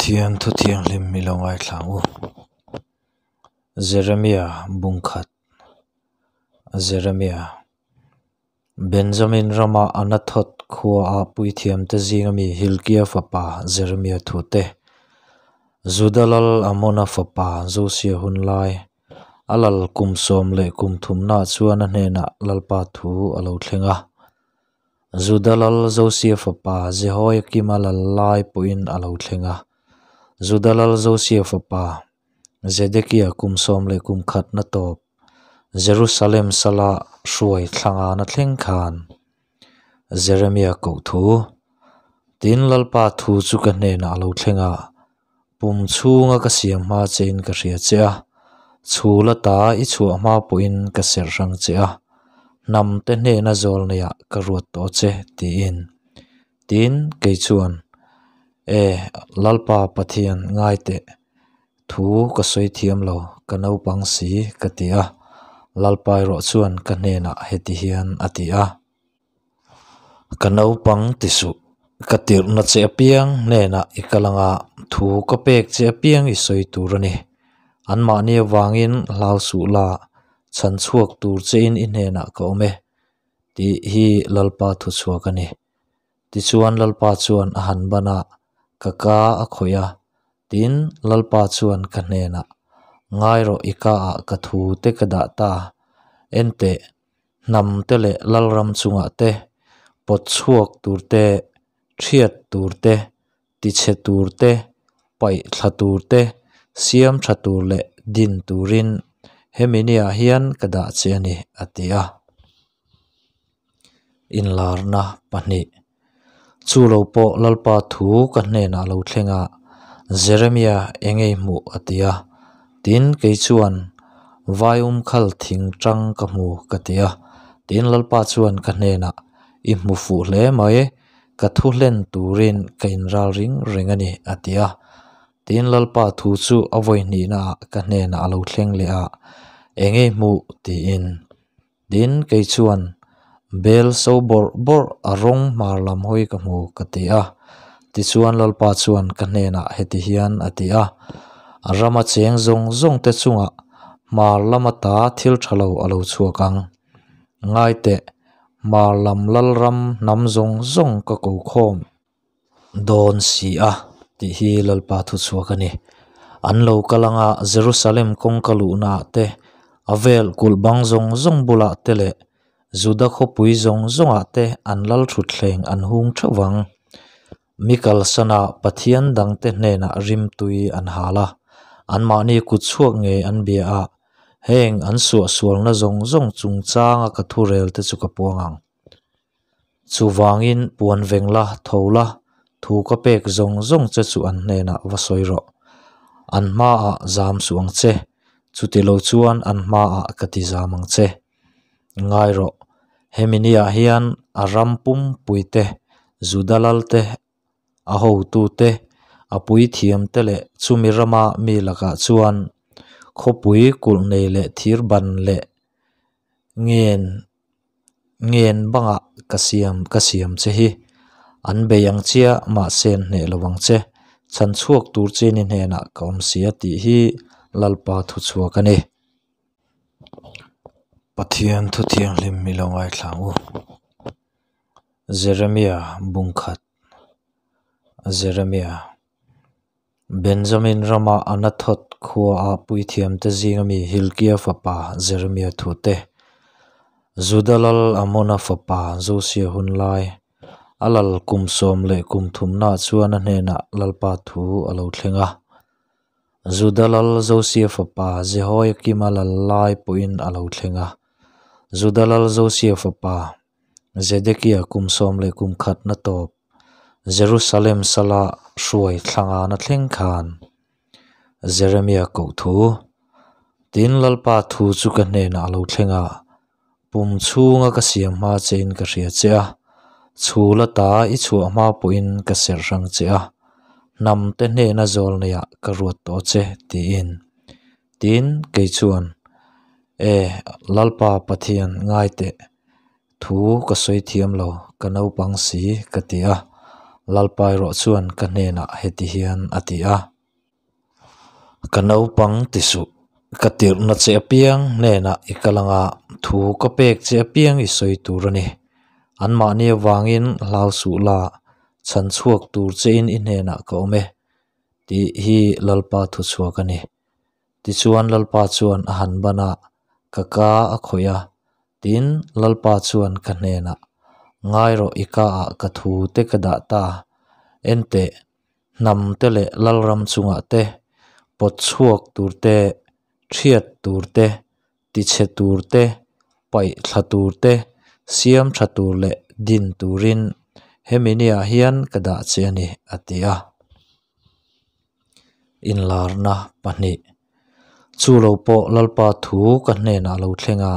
Pathian thu thianghlim i lo ngaithla ang u. Jeremia bungkhat Jeremia Benjamin rama Anathoth khuaa puithiamte zinga mi Hilkia fapa Jeremia thute Juda lal Amona fapa Josia hun lai a lal kum sawm leh kum thumnaah chuan a hnenah Lalpa thu a lo thleng a. Juda lal Josia fapa Jehoiakima lal lai pawhin a lo thleng a. Juda lal Josia fapa Zedekia kum sawm leh kum khatna tawp Jerusalem sala hruai thlangana thleng khan Jeremia koh thu Tin Lalpa thu chu ka hnenah a lo thleng a, pum chhunga ka siam hma chein ka hria che a, chhul ata i chhuah hma pawhin ka serh hrang che a, hnam te hnena zawl neiah ka ruat tawh che tiin. Tin, kei chuan, E Lalpa Pathian ngai teh, thu ka sawi thiam lo, ka naupang si ka ti a. Lalpa erawh chuan ka hnenah heti hian a ti a. Ka naupang ti suh, ka tirhna che apiang hnenah i kal anga thu ka pek che apiang i sawi tur a ni. Anmahni avangin hlau suh la, chhan chhuak tur chein i hnenah ka awm e, tih hi Lalpa thuchhuak a ni. Tichuan Lalpa chuan a han ban a, ka ka a khawih a. Tin, Lalpa chuan ka hnenah, Ngai rawh i ka ah ka thu te ka dah ta, en teh, hnam te leh lalram chungah te, pawt chhuak tur te, thiat tur te, tichhe tur te, paih thla tur te, siam tha tur leh din turin hemi niah hian ka dah che a ni, a ti a. Inlarna pahnih Chu lo pawh Lalpa thu ka hnenah lo thleng a, Jeremia eng ei hmuh a ti a. Tin, kei chuan, Vai um khal thing tang ka hmu ka ti a. Tin, Lalpa chuan ka hnenah, I hmu fuh hle mai, ka thu hlen turin ka inral ring reng a ni a ti a. Tin, Lalpa thu chu a vawi hnihnaah ka hnenah a lo thleng leh a, Eng ei hmuh tiin. Tin, kei chuan bel so bawrh bawrh a rawng hmar lam hawi ka hmu ka ti a. Tichuan Lalpa chuan ka hnenah heti hian a ti a, A rama cheng zawng zawng te chungah hmar lama ta thil tha lo a lo chhuak ang. Ngai teh, hmar lam lalram hnam zawng zawng ka ko khawm. Dawn si a, tih hi Lalpa thuchhuak a ni. An lo kal anga Jerusalem kawngka luhnaah te, a vel kulh bang zawng zawng bulah te leh Juda khawpui zawng zawngah te an lal thutthleng an hung theuh vang. Mi kalsana Pathian dangte hnenah rimtui an hal a, anmahni kut chhuak ngei an bia a, heng an suahsualna zawng zawng chungchanga ka thurel te chu ka puang ang. Chuvangin puan veng la, tho la, thu ka pek zawng zawng che chu an hnenah va sawi rawh. An hmaah zam suh ang che, chuti lo chuan an hmaah ka ti zam ang che. Ngai rawh, hemi niah hian a ram pumpui te, Juda lal te, a hotu te, a puithiam te leh chumi rama mi lakah chuan khawpui kulh nei leh thir ban leh ngen Ngen bangah ka siam ka siam che hi. An bei ang chia mahse an hneh lo ang che. Chhan chhuak tur che ni hnenah ka awm si a tih hi Lalpa thuchhuak a ni. Pathian thu thianghlim i lo ngaithla ang u. Jeremia bungkhat Jeremia. Benjamin rama Anathoth khuaa puithiamte zinga mi Hilkia fapa Jeremia thute, Juda lal Amona fapa Josia hun lai, a lal kum sawm leh kum thumnaah chuan a hnenah Lalpa thu a lo thleng a. Juda lal Josia fapa Jehoiakima lal lai pawhin a lo thleng a. Juda lal Josia fapa Zedekia kum sawm leh kum khatna tawp Jerusalem sala hruai thlangana thleng khan Jeremia koh thu Tin Lalpa thu chu ka hnenah a lo thleng a, pum chhunga ka siam hma chein ka hria che a, chhul ata i chhuah hma pawhin ka serh hrang che a, hnam te hnena zawl neiah ka ruat tawh che tiin. Tin, kei chuan, E Lalpa Pathian ngai teh, Thu ka sawi thiam lo, ka naupang si ka ti a. Lalpa erawh chuan ka hnenah heti hian a ti a. Ka naupang ti suh, ka tirhna che apiang hnenah i kal anga thu ka pek che apiang i sawi tur a ni. Anmahni avangin hlau suh la, chhan chhuak tur chein i hnenah ka awm e, tih hi Lalpa thuchhuak a ni. Tichuan Lalpa chuan a han ban a, ka ka a khawih a. Tin, Lalpa chuan ka hnenah, Ngai rawh i ka ah ka thu te ka dah ta, en teh, hnam te leh lalram chungah te, pawt chhuak tur te, thiat tur te, tichhe tur te, paih thla tur te, siam tha tur leh din turin hemi niah hian ka dah che a ni, a ti a. Inlarna pahnih. Chu lo pawh Lalpa thu ka hnenah lo thleng a,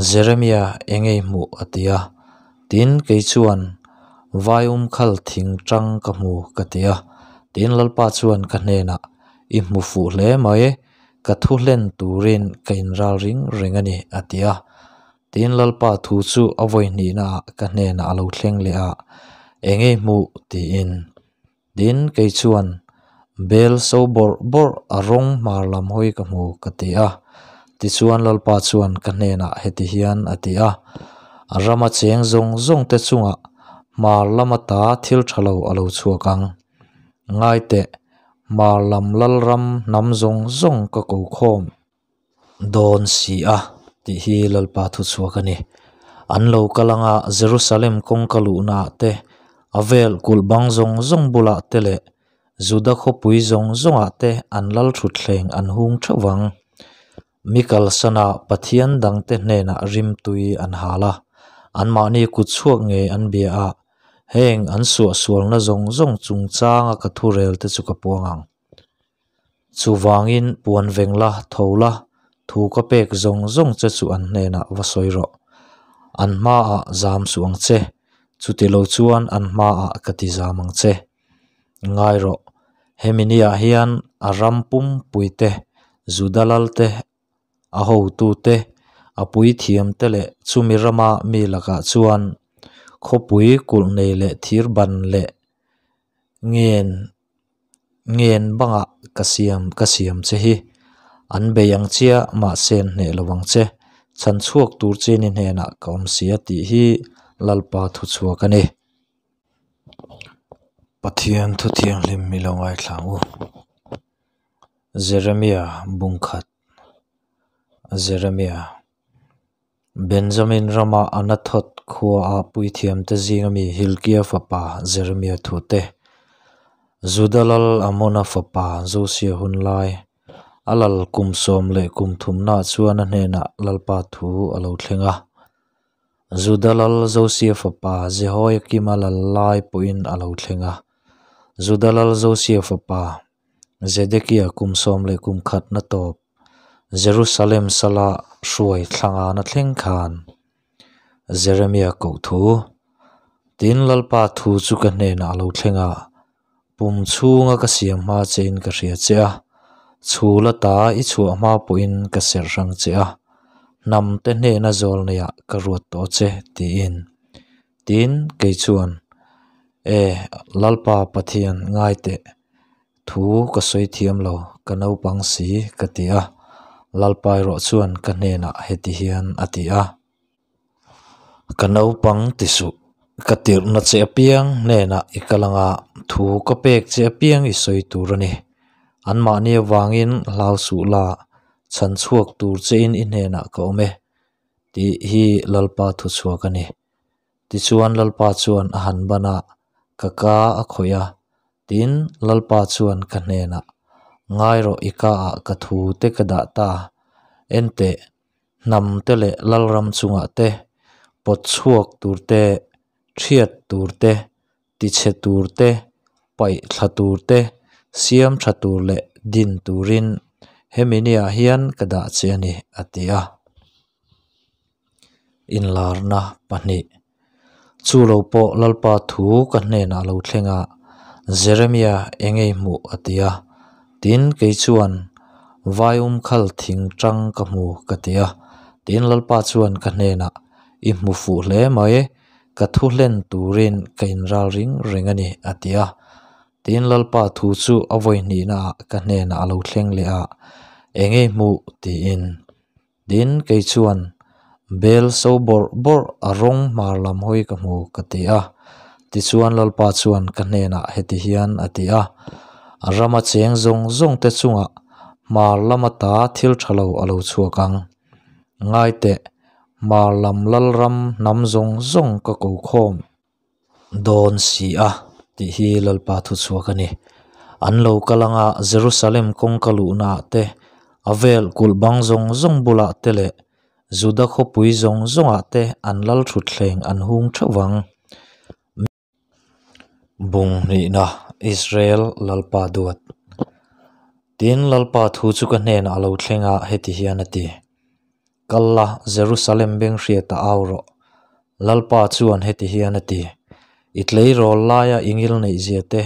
Jeremia eng ei hmuh a ti a. Tin, kei chuan, Vai um khal thing tang ka hmu ka ti a. Tin, Lalpa chuan ka hnenah, I hmu fuh hle mai, ka thu hlen turin ka inral ring reng a ni a ti a. Tin, Lalpa thu chu a vawi hnihnaah ka hnenah a lo thleng leh a, Eng ei hmuh? tiin. Tin, kei chuan, Bel so bawrh bawrh a rawng hmar lam hawi ka hmu, ka ti a. Tichuan Lalpa chuan ka hnenah heti hian a ti a, A rama cheng zawng zawng te chungah hmar lama ta thil tha lo a lo chhuak ang. Ngai teh, hmar lam lalram hnam zawng zawng ka ko khawm. Dawn si a, tih hi Lalpa thuchhuak a ni. An lo kal anga Jerusalem kawngka luhnaah te, a vel kulh bang zawng zawng bulah te leh Juda khawpui zawng zawngah te an lal thutthleng an hung theuh vang. Mi kalsana Pathian dangte hnenah rimtui an hal a, anmahni kutchhuak ngei an bia a, heng an suahsualna zawng zawng chungchanga ka thurel te chu ka puang ang. Chuvangin puan veng la, tho la, thu ka pek zawng zawng che chu an hnenah va sawi rawh. An hmaah zam suh ang che, chuti lo chuan an hmaah ka ti zam ang che. Ngai rawh, hemi niah hian a ram pumpui te, Juda lal te, a hotu te, a puithiam te leh chumi rama mi lakah chuan khawpui kulh nei leh thir ban leh ngen ngen bangah ka siam ka siam che hi an bei ang chiah mahse an hneh lo ang che chhan chhuak tur chin i hnenah ka awm si a tih hi Lalpa thuchhuak a ni. Pathian thu thianghlim i lo ngaithla ang u. Jeremia bungkhat Jeremia Benjamin rama Anathoth khuaa puithiamte zinga mi Hilkia fapa Jeremia thute, Juda lal Amona fapa Josia hun lai, a lal kum sawm leh kum thumnaah chuan a hnenah Lalpa thu a lo thleng a. Juda lal Josia fapa Jehoiakima lal lai pawhin a lo thleng a. Juda lal Josia fapa Zedekia kum sawm leh kum khatna tawp Jerusalem sala hruai thlangana thleng khan Jeremia koh thu, Tin, Lalpa thu chu ka hnenah a lo thleng a, pum chhunga ka siam hma chein ka hria che a, chhul ata i chhuah hma pawhin ka serh hrang che a, hnamte hnena zawl neiah ka ruat tawh che, tiin. Tin, kei chuan, E, Lalpa Pathian, ngai teh, thu ka sawi thiam lo, ka naupang si, ka ti a. Lalpa erawh chuan ka hnenah heti hian a ti a. Ka naupang ti suh, ka tirhna che apiang hnenah i kal anga thu ka pek che apiang i sawi tur a ni. Anmahni avangin hlau suh la, chhan chhuak tur chein i hnenah ka awm e, tih hi Lalpa thuchhuak a ni. Tichuan Lalpa chuan a han ban a, ka ka a khawih a. Tin, Lalpa chuan ka hnenah, Ngai rawh i ka ah ka thu te ka dah ta. En teh, hnam te leh lalram chungah te, pawt chhuak tur te, thiat tur te, tichhe tur te, paih thla tur te, siam tha tur leh din turin hemi niah hian ka dah che a ni, a ti a. Inlarna pahnih. Chu lo pawh Lalpa thu ka hnenah lo thleng a, Jeremia eng ei hmuh a ti a. Tin, kei chuan, Vai um khal thing tang ka hmu ka ti a. Tin, Lalpa chuan ka hnenah, I hmu fuh hle mai. Ka thu hlen turin ka inralring reng a ni, a ti a. Tin, Lalpa thu chu a vawi hnihnaah ka hnenah a lo thleng leh a, Eng nge hmuh? tiin. Tin, kei chuan, Bel so bawrh bawrh a rawng hmar lam hawi ka hmu, ka ti a. Tichuan Lalpa chuan ka hnenah heti hian a ti a, A rama cheng zawng zawngte chungah hmar lama ta thil tha lo a lo chhuak ang. Ngai teh, hmar lam lalram hnam zawng zawng ka ko khawm dawn si a, tih hi Lalpa thuchhuak a ni. An lo kal anga Jerusalem kawngka luhnaah te, a vel kulh bang zawng zawng bulah te leh Juda khawpui zawng zawngah te an lal thutthleng an hung theuh vang. Bung hnihna, Israel Lalpa duat. Tin, Lalpa thu chu ka hnenah a lo thleng a, heti hian a ti, Kal la, Jerusalem beng hriat a au rawh. Lalpa chuan heti hian a ti, I tleirawl laia i ngil neihzia te,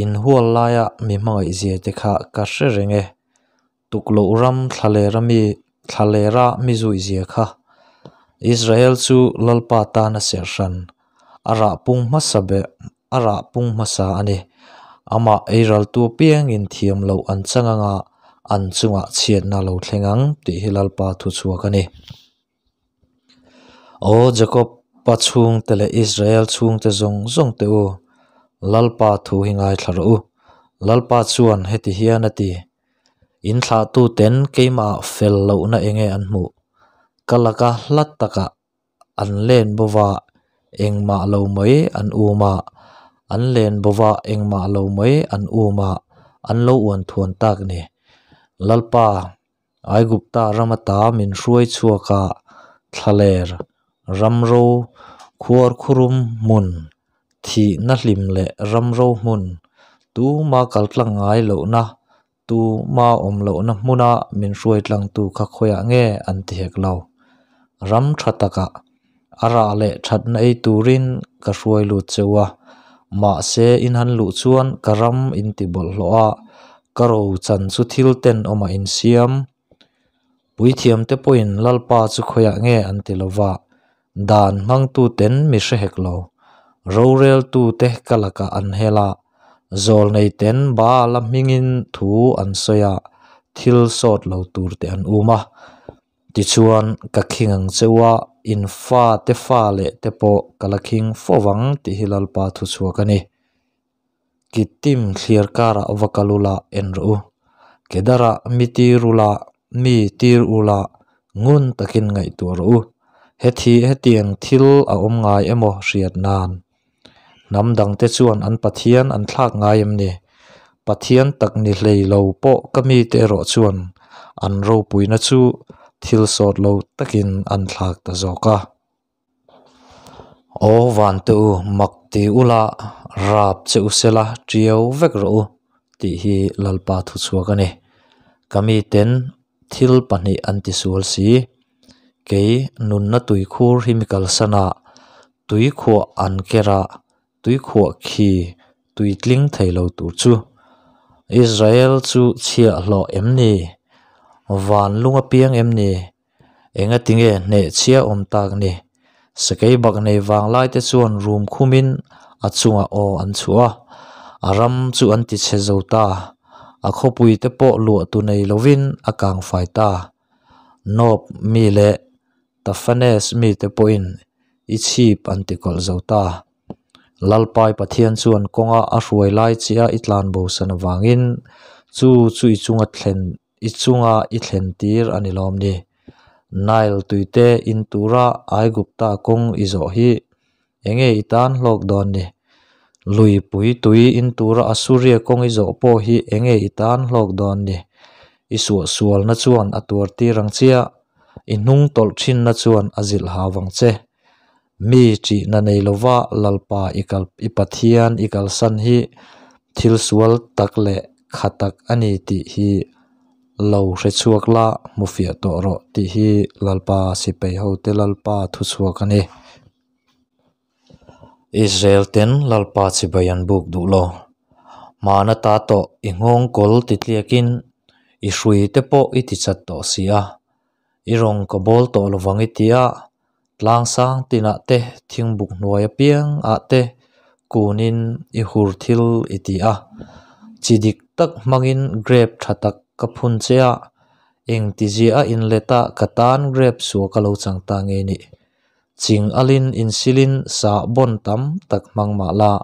inhual laia mi hmangaihzia te kha ka hre reng e. Tukloh ram thlalera mi thlalera mi zuihzia kha Israel chu Lalpa tana serh hran a rah pung hmasa ber a rah pung hmasa a ni. Amah eiraltu apiangin thiam loh an chang anga an chungah chhiatna lo thleng ang tih hi Lalpa thuchhuak a ni. Aw Jacob pa chhungte leh Israel chhungte zawng zawng te u, Lalpa thu hi ngaithla rawh u. Lalpa chuan heti hian a ti, In thlahtuten keimahah fel lohna enge an hmuh? Ka laka hla takah an len bova engmah lo mai an um a, an len bova engmah lo mai an um a, an lo uan thuan tak ni. Lalpa, Aigupta ram ata min hruai chhuak a, thlaler, ramro, khuarkhurum hmun, thihna hlim leh ramro hmun, tuma kaltlang ngai lohna, tuma awm lohna hmuna min hruai tlangtu kha khawiah nge an ti hek lo. Ram tha takah a rah leh thatna ei turin ka hruai lut cheu a, mahse in han luh chuan ka ram in ti bawlhhlawh a, ka ro chan chu thil tenawmah in siam. Puithiamte pawhin Lalpa chu khawiah nge an ti lova, dan hmangtuten mi hre hek lo. Roreltute ka lakah an hel a, zawlneiten Baala hmingin thu an sawi a, thil sawt lo turte an um a. Tichuan, ka khing ang cheu a, in fate fa leh te pawh ka la khing fo vang tih hi Lalpa thuchhuak a ni. Kittim thliar karah va kal ula en rawh u. Kedarah mi tir ula, mi tir ula, ngun takin ngaihtuah rawh u. Hethi hetiang thil a awm ngai emaw hriat nan. Hnam dangte chuan an Pathian an thlak ngai em ni? Pathian tak ni hlei lo pawh ka mite erawh chuan an ropuina chu thil sawt lo takin an thlak ta zawk a. Aw vante u, mak ti ula, rap che u sela, tiau vek rawh u, tih hi Lalpa thuchhuak a ni. Ka miten thil pahnih an tisual si. Kei nunna tuikhur hi mi kalsan a, tuikhuah an ker a, tuikhuah khi tui tling thei lo tur chu Israel chu chhiahhlawh em ni? Van lung apiang em ni? Engatinge hnehchhia awm tak ni? Sakei bak nei vanglai te chuan rum khumin a chungah aw an chhuah a, a ram chu an ti chhe zo ta. A khawpui te pawh luah tu nei lovin a kang fai ta. Nob mi leh Tafanes mite pawhin i chhip an ti kawlh zo ta. Lalpai Pathian chuan kawnga a hruai lai chia i tlan bosan avangin chu chu i chunga thlen i chunga i thlen tir a ni lawm ni. Nile tuite in tura Aigupta kawng i zawh hi enge i tan hlawk dawn ni? Lui pui tui in tura Assuria kawng i zawh pawh hi enge i tan hlawk dawn ni? I suahsualna chuan a tuar tir ang chia, i hnung tawlh thinna chuan a zilh hau ang che. Mi ṭihna nei lova Lalpa i kal i Pathian i kalsan hi thil sual tak leh kha tak a ni tih hi lo hre chhuak la, hmu fiah tawh rawh tih hi Lalpa sipai hote Lalpa thuchhuak a ni. Israel ten Lalpa chibai an buk duh lo. Hmana ta tawh i nghawng kawl ti tliakin i hrui te pawh i ti chat tawh si a, i rawng ka bawl tawh lovang i ti a. Tlang sang tinah te, thingbuk hnuai apiang ah te kunin i hur thil i ti a. Chi dik tak hmangin grep tha tak ka phun che a, engtizia a inlet a ka tan grep suak a lo chang ta nge ni. Ching alin insilin sahbawn tam tak hmang mah la,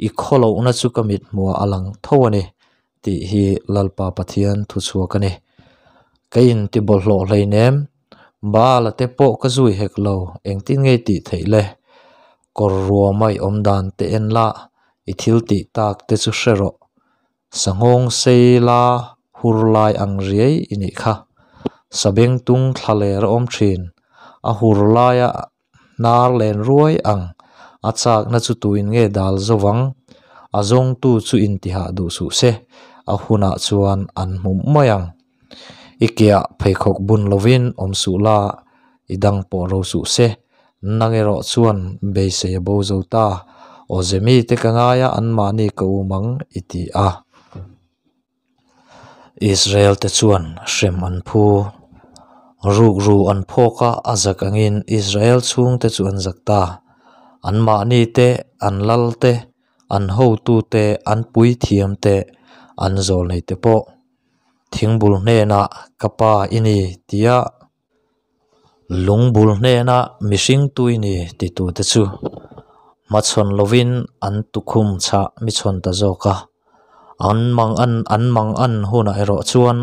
i khawlohna chu ka mithmuah a lang tho a ni, tih hi Lalpa Pathian thuchhuak a ni. Ka inti bawlhhlawh hleinem, Baal-a te pawh ka zui hek lo, engtin nge tih theih le? Kawr ruama i awm dan te en la, i thil tih tak te chu hre rawh. Sanghawng sei la hur lai ang riai i nih kha. Sabengtung thla ler a awm thin, a hur laia hnar len ruai ang a chakna chu tuin nge dal zo vang? A zawngtu chu intihah duh suh se, a hunah chuan an hmu mai ang. I keah pheikhawk bun lovin awm suh la, i dang pawh ro suh se. Nang erawh chuan beisei a bo zo ta, awze mite ka ngai a, anmahni ka um ang i ti a. Israel te chuan hrem an phu. Rukru an phawk a, a zak angin Israel chhungte chu an zak ta. Anmahni te, an lal te, an hotu te, an puithiam te, an zawlnei te pawh thingbul hnenah ka pa i ni tia Lungbul hnena mihring tui ni titute chu hmachhawn lovin an tukhum chhah mi chhawn ta zawk a. An mang an an mang an hunah erawh chuan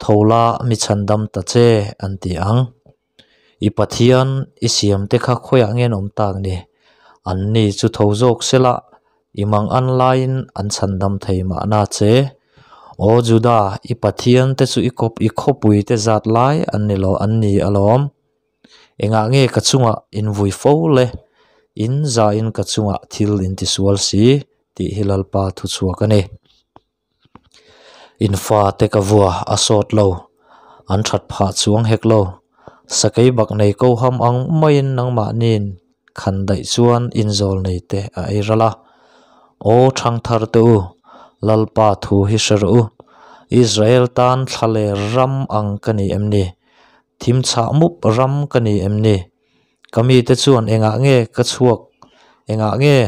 tho la mi chhandam ta che an ti ang. I Pathian i siamte kha khawiah nge an awm tak ni? Anni chu tho zawk sela I mang an laiin an chhandam thei mahna che. Aw Juda, i Pathian te chu i kawp i khawpui te zat lai an ni lo an ni alawm. Engah nge ka chungah in vui fo le? In zain ka chungah thil in tisual si, tih hi Lalpa thuchhuak a ni. In fate ka vua a sawt lo, an that phah chuang hek lo. Sakei bak nei ko ham ang maiin nangmahniin khan daih chuan inzawl nei te a ei ral a. Aw thangthar te u, Lalpa thu hi hre rawh u. Israel tan thla leh ram ang ka ni em ni? Thim chhah mup ram ka ni em ni? Ka mite chuan engah nge ka chhuak, engah nge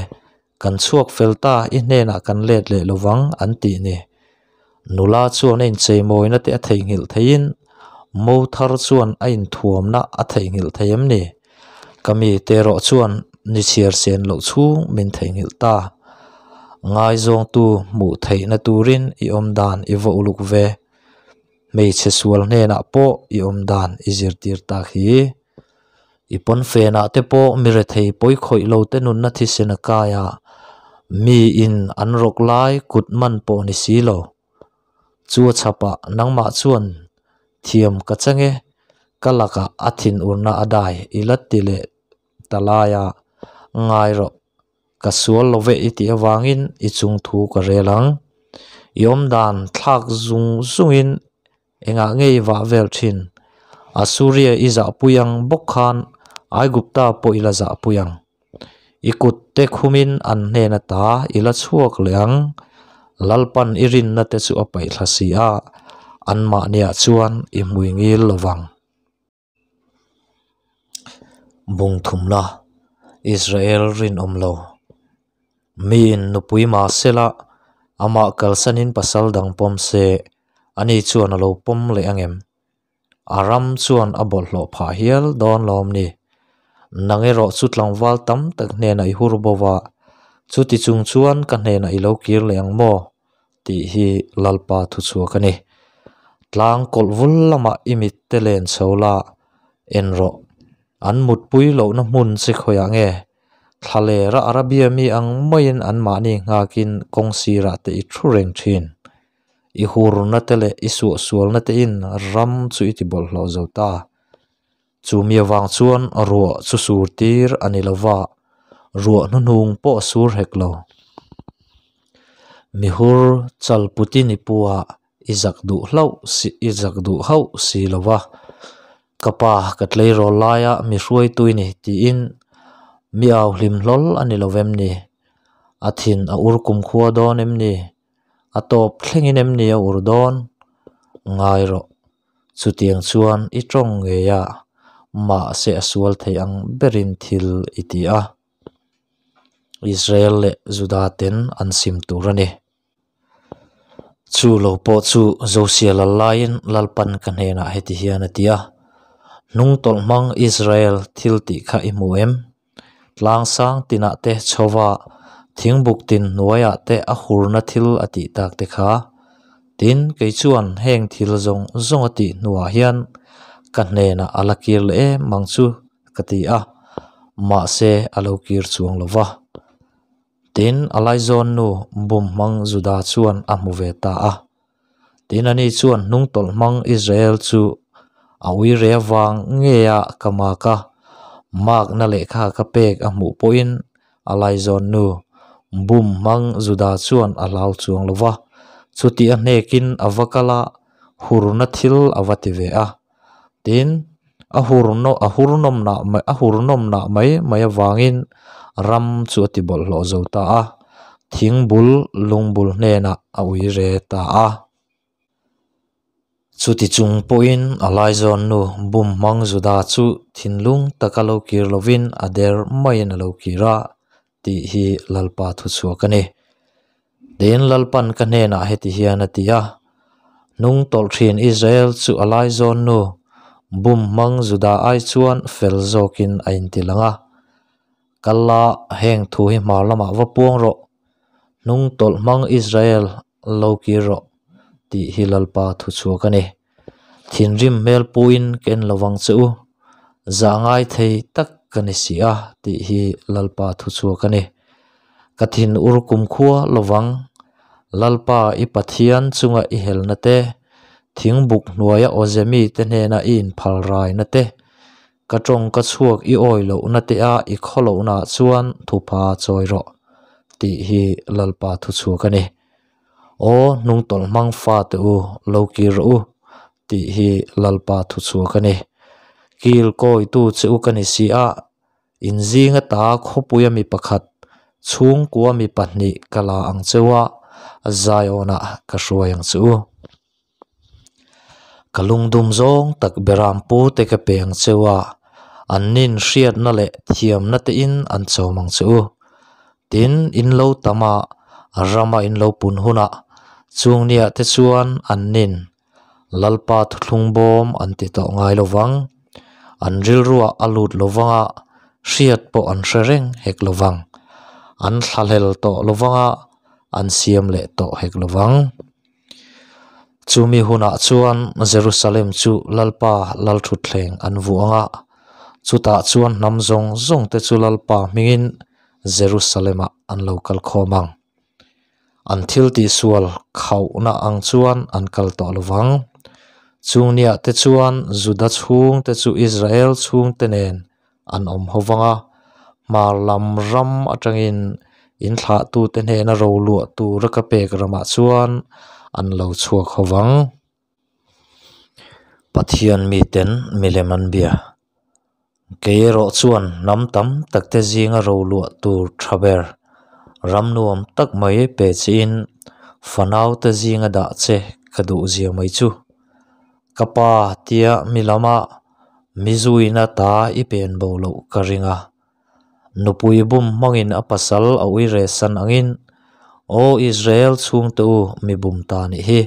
Kan chhuak fel ta, i hnenah kan let leh lovang an tih ni. Nula chuan a incheimawina te a theihnghilh theiin mo thar chuan a inthuamna a theihnghilh thei em ni? Ka mi te erawh chuan ni chhiar sen loh chhung min theihnghilh ta. Ngaizawngtu hmuh theihna turin i awm dan i va uluk ve. Hmeichhe sual hnenah pawh i awm dan i zirtir tak hi. I pawnfenah te pawh mi rethei pawi khawih lo te nunna thisen a kai a, mi in an rawk lai kut man pawh ni si lo. Chu a chhapah nangmah chuan thiam ka chang e, ka lakah a thinurna a dai i la ti leh ta lai a, ngai rawh. Ka sual lo ve i tih avangin i chung thu ka rel ang. I awmdan thlak zung zungin Engah nge i vah vel thin? Assuria i zahpui ang bawk khan Aigupta pawh i la zahpui ang. I kut te khumin an hnen ata i la chhuak leh ang. Lalpan i rinna te chu a paihthla si a, anmahniah chuan i hmui ngil lo vang. Bung thumna, Israel rinawm lo. Miin nupui mah sela, amah kalsanin pasal dang pawm se, ani chuan a lo pawm leh angem? A ram chuan a bawlhhlawh phah hial dawn lawm ni? Nang erawh chu tlangval tam tak hnenah i hur bo va, chuti chung chuan ka hnenah i lo kir leh ang maw? Tih hi Lalpa thuchhuak a ni. Tlang kawlh vul lamah i mit te len chho la, en rawh. An mutpui lohna hmun che khawiah nge? Thlalera Arabia mi ang maiin anmahni nghakin kawng sirah te i thu reng thin. I hurna te leh i suahsualna tein ram chu i ti bawlhhlawh zo ta. Chu mi avang chuan ruah chu sur tir a ni lo va, ruah hnuhnung pawh a sur hek lo. Mihur chalputin i pu a, i zak duh hlauh si i zak duh hauh si lo va. Ka pa ka tleirawl laia mi hruaitu i ni tiin mi au hlim hlawl a ni lo vem ni? A thin a ur kumkhua dawn em ni? A tawp thlengin em ni a ur dawn? Ngai rawh. Chutiang chuan i tawng ngei a, Mahse a sual thei ang berin thil i ti a. Israel leh Juda ten an sim tur a ni. Chu lo pawh chu Josia lal laiin Lalpan ka hnenah heti hian a ti a, Hnungtawlh hmang Israel thil tih kha i hmu em? Tlang sang tinah te chhova thingbuk tin hnuaiah te a hurna thil a tih tak te kha. Tin, kei chuan heng thil zawng zawng a tih hnuah hian ka hnenah a la kir leh em ang chu ka ti a, mahse a lo kir chuang lo va. Tin, a laizawn nu bum hmang Juda chuan a hmu ve ta a. Tin, ani chuan hnungtawlh hmang Israel chu a ui re avang ngeia ka mak a, makna lehkha ka pek a hmuh pawhin a laizawn nu bum hmang Juda chuan a hlau chuang lo va, chuti a hnekin a va kal a, hurna thil a va ti ve a. Tin, a hur a hur nawmnah a hur nawmnah mai mai avangin ram chu a ti bawlhhlawh zo ta a, thing bul lung bul hnenah a ui re ta a. Chuti chung pawhin a laizawn nu bum hmang Juda chu thinlung taka lo kir lovin a der maiin a lo kir a tih hi Lalpa thuchhuak a ni. Tin, Lalpan ka hnenah heti hian a ti a, Hnung tawlh thin Israel chu a laizawn nu bum hmang Juda ai chuan fel zawkin a inti lang a. Kal la, heng thu hi hmar lamah va puang rawh. Hnung tawlh hmang Israel lo kir rawh, tih hi Lalpa thuchhuak a ni. Thinrim hmel puin ka en lovang che u, zah ngai thei tak ka ni si a, tih hi Lalpa thuchhuak a ni. Ka thin ur kumkhua lovang, Lalpa i Pathian chunga i helna te, thingbuk hnuaia awze mite hnena i inphal raina te, ka tawng ka chhuak i awi lohna te a i khaw lohnaah chuan thupha chawi rawh, tih hi Lalpa thuchhuak a ni. Aw hnungtawlh hmang fate u, lo kir rawh u, tih hi Lalpa thuchhuak a ni. Kil kawitu che u ka ni si a, inzinga ta khawpuia mi pakhat, chhungkua mi pahnih ka la ang cheu a, Zion-ah ka hruai ang che u. Ka lungdum zawng tak beram pu te ka pe ang cheu a, an nin hriatna leh thiamna tein an chawm ang che u. Tin, in lo tam a, rama in lo pun hunah chung niah te chuan an nin Lalpa thuthlung bawm an ti tawh ngai lo vang. An rilruah a lut lo vang a, hriat pawh an hre reng hek lo vang. An thlahlel tawh lo vang a, an siam leh tawh hek lo vang. Chumi hunah chuan Jerusalem chu Lalpa lalthutthleng an vuah ang a, chutah chuan hnam zawng zawng te chu Lalpa hmingin Jerusalem-ah an lo kal khawm ang. An thil tihsual khauhna ang chuan an kal tawh lo vang. Chung niah te chuan Juda chhungte chu Israel chhungte nen an awm ho vang a, hmar lam ram atangin in thlahtute hnena ro luah tura ka pek ramah chuan an lo chhuak ho vang. Pathian miten milem an bia. Kei erawh chuan hnam tam takte zinga ro luah tur tha ber ram nuam tak mai pe chiin fanaute zinga dah che ka duh zia mai chu. Ka pa tia mi lama mi zuina ta i pen bo loh ka ring a. Nupui bum hmangin a pasal a ui re san angin, Aw Israel chhungte u mi bum ta nih hi,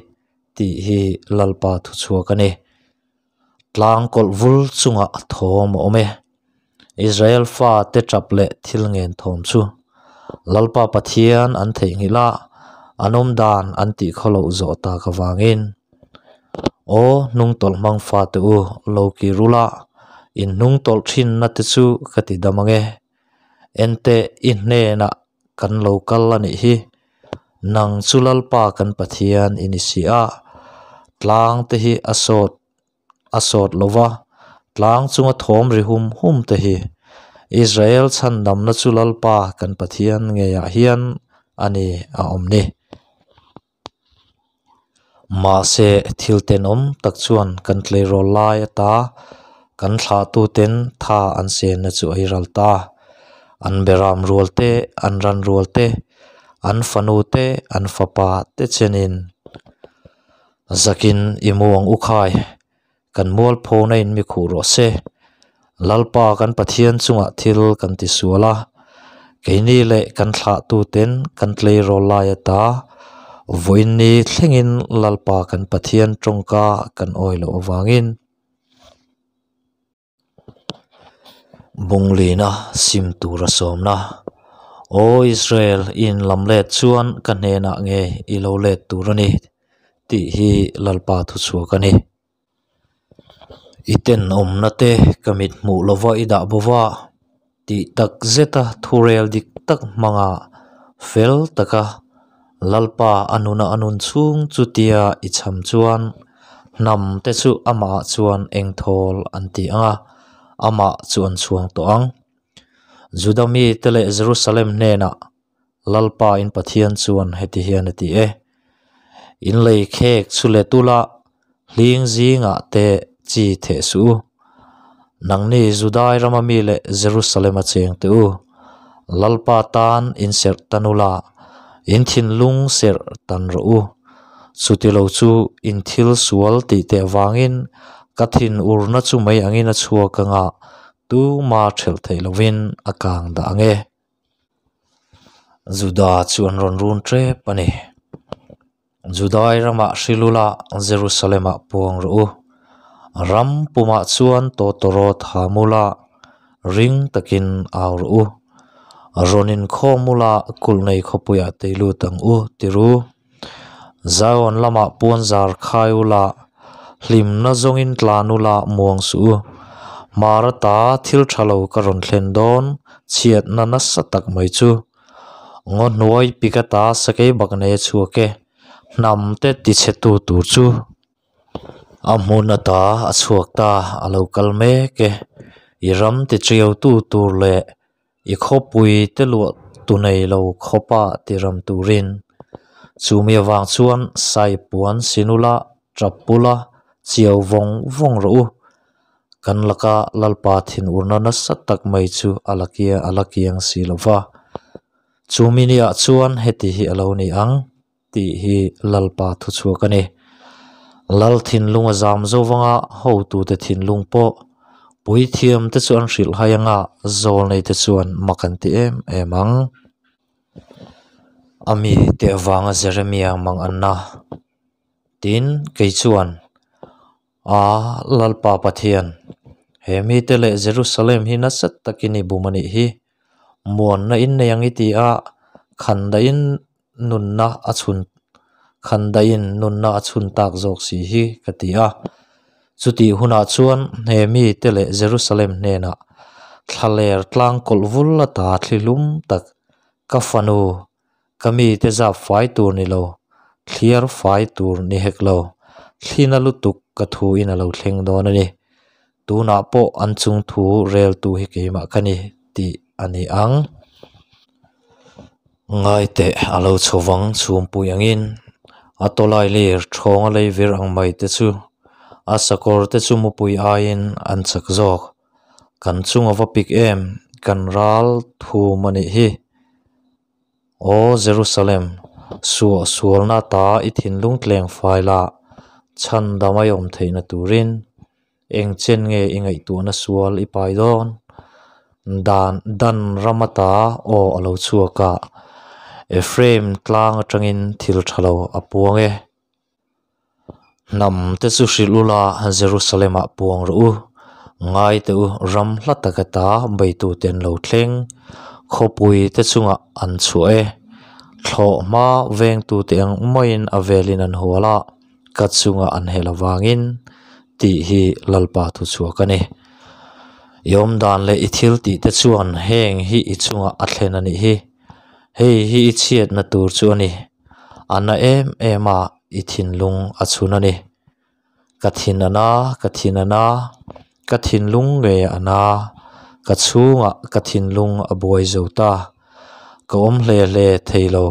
tih hi Lalpa thuchhuak a ni. Tlang kawlh vul chungah thawm a awm e. Israel fate tap leh thil ngen thawm chu Lalpa Pathian an theihnghilh a, an awm dan an tih khaw loh zawh tak avangin. Aw hnungtawlh hmang fate u, lo kir ula, in hnungtawlh thinna te chu ka ti dam ang e. Enteh i hnenah kan lo kal a nih hi. Nang chu Lalpa kan Pathian i ni si a, tlang te hi a sawt a sawt lo va, tlang chunga thawm ri hum hum te hi Israel chhandamna chu Lalpa kan Pathian ngeiah hian a ni a awm ni. Mahse thil tenawm tak chuan kan tleirawl lai ata kan thlahtuten tha an senna chu a iral ta. An beram rual te, an ran rual te, an fanu te, an fapa te chenin zakin i mu ang u khai. Kan mualphona in mi khuh rawh se. Lalpa kan Pathian chungah thil kan tisual a, keini leh kan thlahtuten kan tleirawl lai ata vawiinni thlengin Lalpa kan Pathian tawngka kan awi loh avangin Bunglina sim tura sawmna. Aw Israel, i inlam let chuan ka hnenah nge i lo let tur a ni tih hi Lalpa thuchhuak a ni. I tenawmna te ka mit hmuh lova i dah bo va, tih tak zeta thurel dik tak hmanga fel taka Lalpa a nuna a nun chhung chutia i cham chuan hnam te chu amahah chuan engthawl an ti ang a, amah chu an chhuang tawh ang. Juda mite leh Jerusalem hnenah Lalpa in Pathian chuan heti hian a ti e, In lei khek chu let ula, hling zingah te chi theh suh u. Nangni Judai rama mi leh Jerusalem a cheng teh u. Lalpa tan in serh tan ula, in thinlung serh tan rawh u. Chutilo chu in thil sual tih teh avangin ka thin urna chu mei angin a chhuak anga tuma thelh theih lovin a kang dah ang e. Juda chu an rawn run tep a ni. Judai ramah hrilula Jerusalemah puang rawh u. Ram pumah chuan tawtawrawt hamula ring takin au rawh u. Rawn inkhawm ula kulh nei khawpuiah tei lut ang u ti ru. Zion lamah puanzar khai ula, hlimna zawngin tlan ula muang suh u. Hmar ata thil tha lo ka rawn thlen dawn chhiatna nasa tak mai chu. Ngaw hnuai pik ata sakei bak nei a chhuak e, hnam te tichhetu tur chu. A hmun ata a chhuak ta, a lo kal mek e. I ram tichiautu tur leh I khawpui te luah tu nei lo khawpa ti ram turin chumi avang chuan sai puan sinula, tap pula, chiau vawng vawng rawh u. Kan laka Lalpa thinurna nasa tak mai chu a la kia a la kiang si lo va. Chumi niah chuan heti hi a lo ni ang tih hi Lalpa thuchhuak a ni. Lal thinlung a zam zo vanga hotute thinlung pawh puithiamte chu an hrilh hai anga zawlneite chuan mak an ti em em ang. A mi te avanga Jeremia mang anna. Tin, kei chuan, A Lalpa Pathian, he mite leh Jerusalem hi nasa takin i bum a nih hi. Muanna in nei ang i ti a, khandaihin nunna a chhun khandaihin nunna a chhun tak zawk si hi ka ti a. Chutih hunah chuan he mite leh Jerusalem hnenah thlaler tlang kawlh vul ata thlihlum tak ka fanu Ka mite zap fai tur ni lo, thliar fai tur ni hek lo, thlina lutuk ka thu in a lo thleng dawn a ni. Tunah pawh an chung thu reltu hi keimah ka ni tih a ni ang. Ngaiteh a lo chho vang chhumpui angin a tawlai lir thawng a lei vir ang mai te chu a sakawr te chu mupui aiin an chak zawk. Kan chung a va pik em, kan ral thum a nih hi. Aw Jerusalem, suah sualna ata i thinlung tleng fai la, chhan dam a awm theihna turin eng chen nge i ngaihtuahna sual i pai dawn? Dan Dan ram ata aw a lo chhuak a, Ephraim tlang atangin thil tha lo a puang e. Hnam te chu hrilh ula Jerusalem ah puang rawh u. Ngai teh u, ram hla tak ata beitu te an lo thleng. Khawpui te chungah an chhuah e. Thlawh hma vengtu te ang maiin a velin an hual a, ka chungah an hel avangin tih hi Lalpa thu chhuak a ni. I awmdan leh i thil tih te chuan heng hi i chungah a thlen a nih hi. Hei hi i chhiatna tur chu a ni. A na em em a, i thinlung a chhun a ni. Ka thin a na, ka thin a na, ka thinlung nge a na, ka chhungah ka thinlung a buai zo ta. Ka awm hle hle thei lo.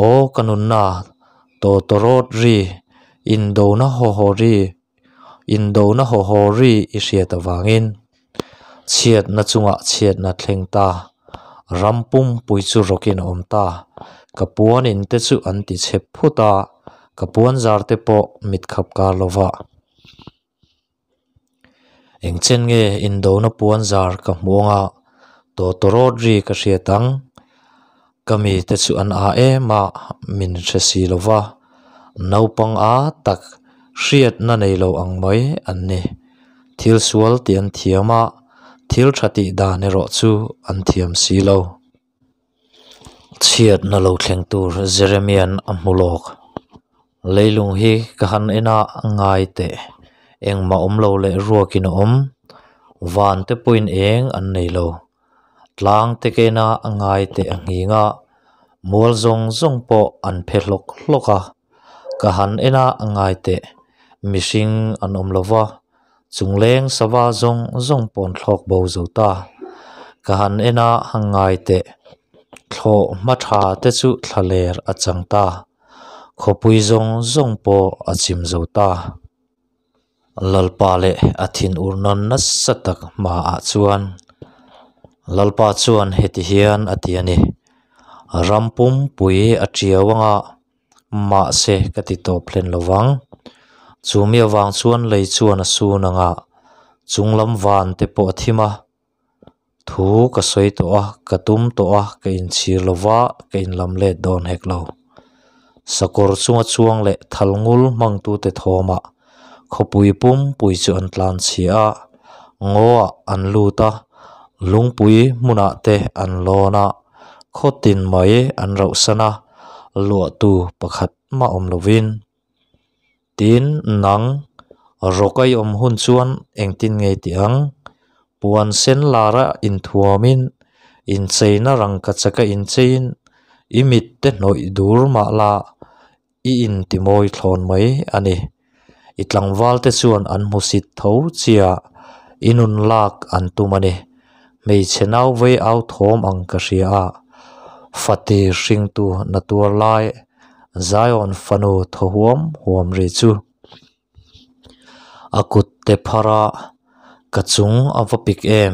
Aw ka nunna, tawtawrawt ri, indona haw haw ri, indona haw haw ri i hriat avangin chhiatna chungah chhiatna thleng ta. Ram pumpui chu rawkin a awm ta. Ka puan in te chu an ti chhe phut a, ka puan zar te pawh mit khap kar lo va. Engchen nge indona puanzar ka hmu anga tawtawrawt ri ka hriat ang? Ka mite chu an a em a, min hre si lo va, naupang a tak hriatna nei lo ang mai an ni. Thil sual tih an thiam a, thil tha tih dan erawh chu an thiam si lo. Chhiatna lo thleng tur Jeremia'n a hmu lawk. Leilung hi ka han en a, ngai teh. Engmah awm lo leh ruakin a awm. Van te pawhin eng an nei lo. Tlang te ka en a, ngai teh a nghing a, mual zawng zawng pawh an phe hlawk hlawk a. Ka han en a, ngai teh. Mihring an awm lo va, chungleng sava zawng zawng pawh an thlawk bo zo ta. Ka han en a, ngai teh. Thlawh hma tha te chu thlaler a chang ta. Khawpui zawng zawng pawh a chim zo ta. Lalpa leh a thinur nawn nasa tak hmaah chuan Lalpa chuan heti hian a ti a ni, Ram pumpui a tiau anga mahse ka ti tawp hlen lo vang. Chumi avang chuan lei chuan a sun anga chunglam van te pawh a thim a. Thu ka sawi tawh a, ka tum tawh a, ka inchhir lo va, ka inlam let dawn hek lo. Sakawr chunga chuang leh thal ngul hmangtute thawmah khawpui pumpui chu an tlan chhia a, ngaw-ah an lut a, lungpui hmunah te an lawn a, khaw tin mai an rauhsan a, luahtu pakhat mah awm lovin. Tin, nang, rawk a i awm hun chuan engtin nge tih ang? Puan sen lara inthuamin, incheina rangkachaka incheiin, i mit te hnawih dur mah la, i intimawi thlawn mai a ni. I tlangvalte chuan an hmusit tho chia i nun lak an tum a ni. Hmeichhe nau vei au thawm ang ka hria a, fati hringtu na tuar lai Zion fanu thaw huam huam ri chu a kut te phar a, ka chung a va pik em?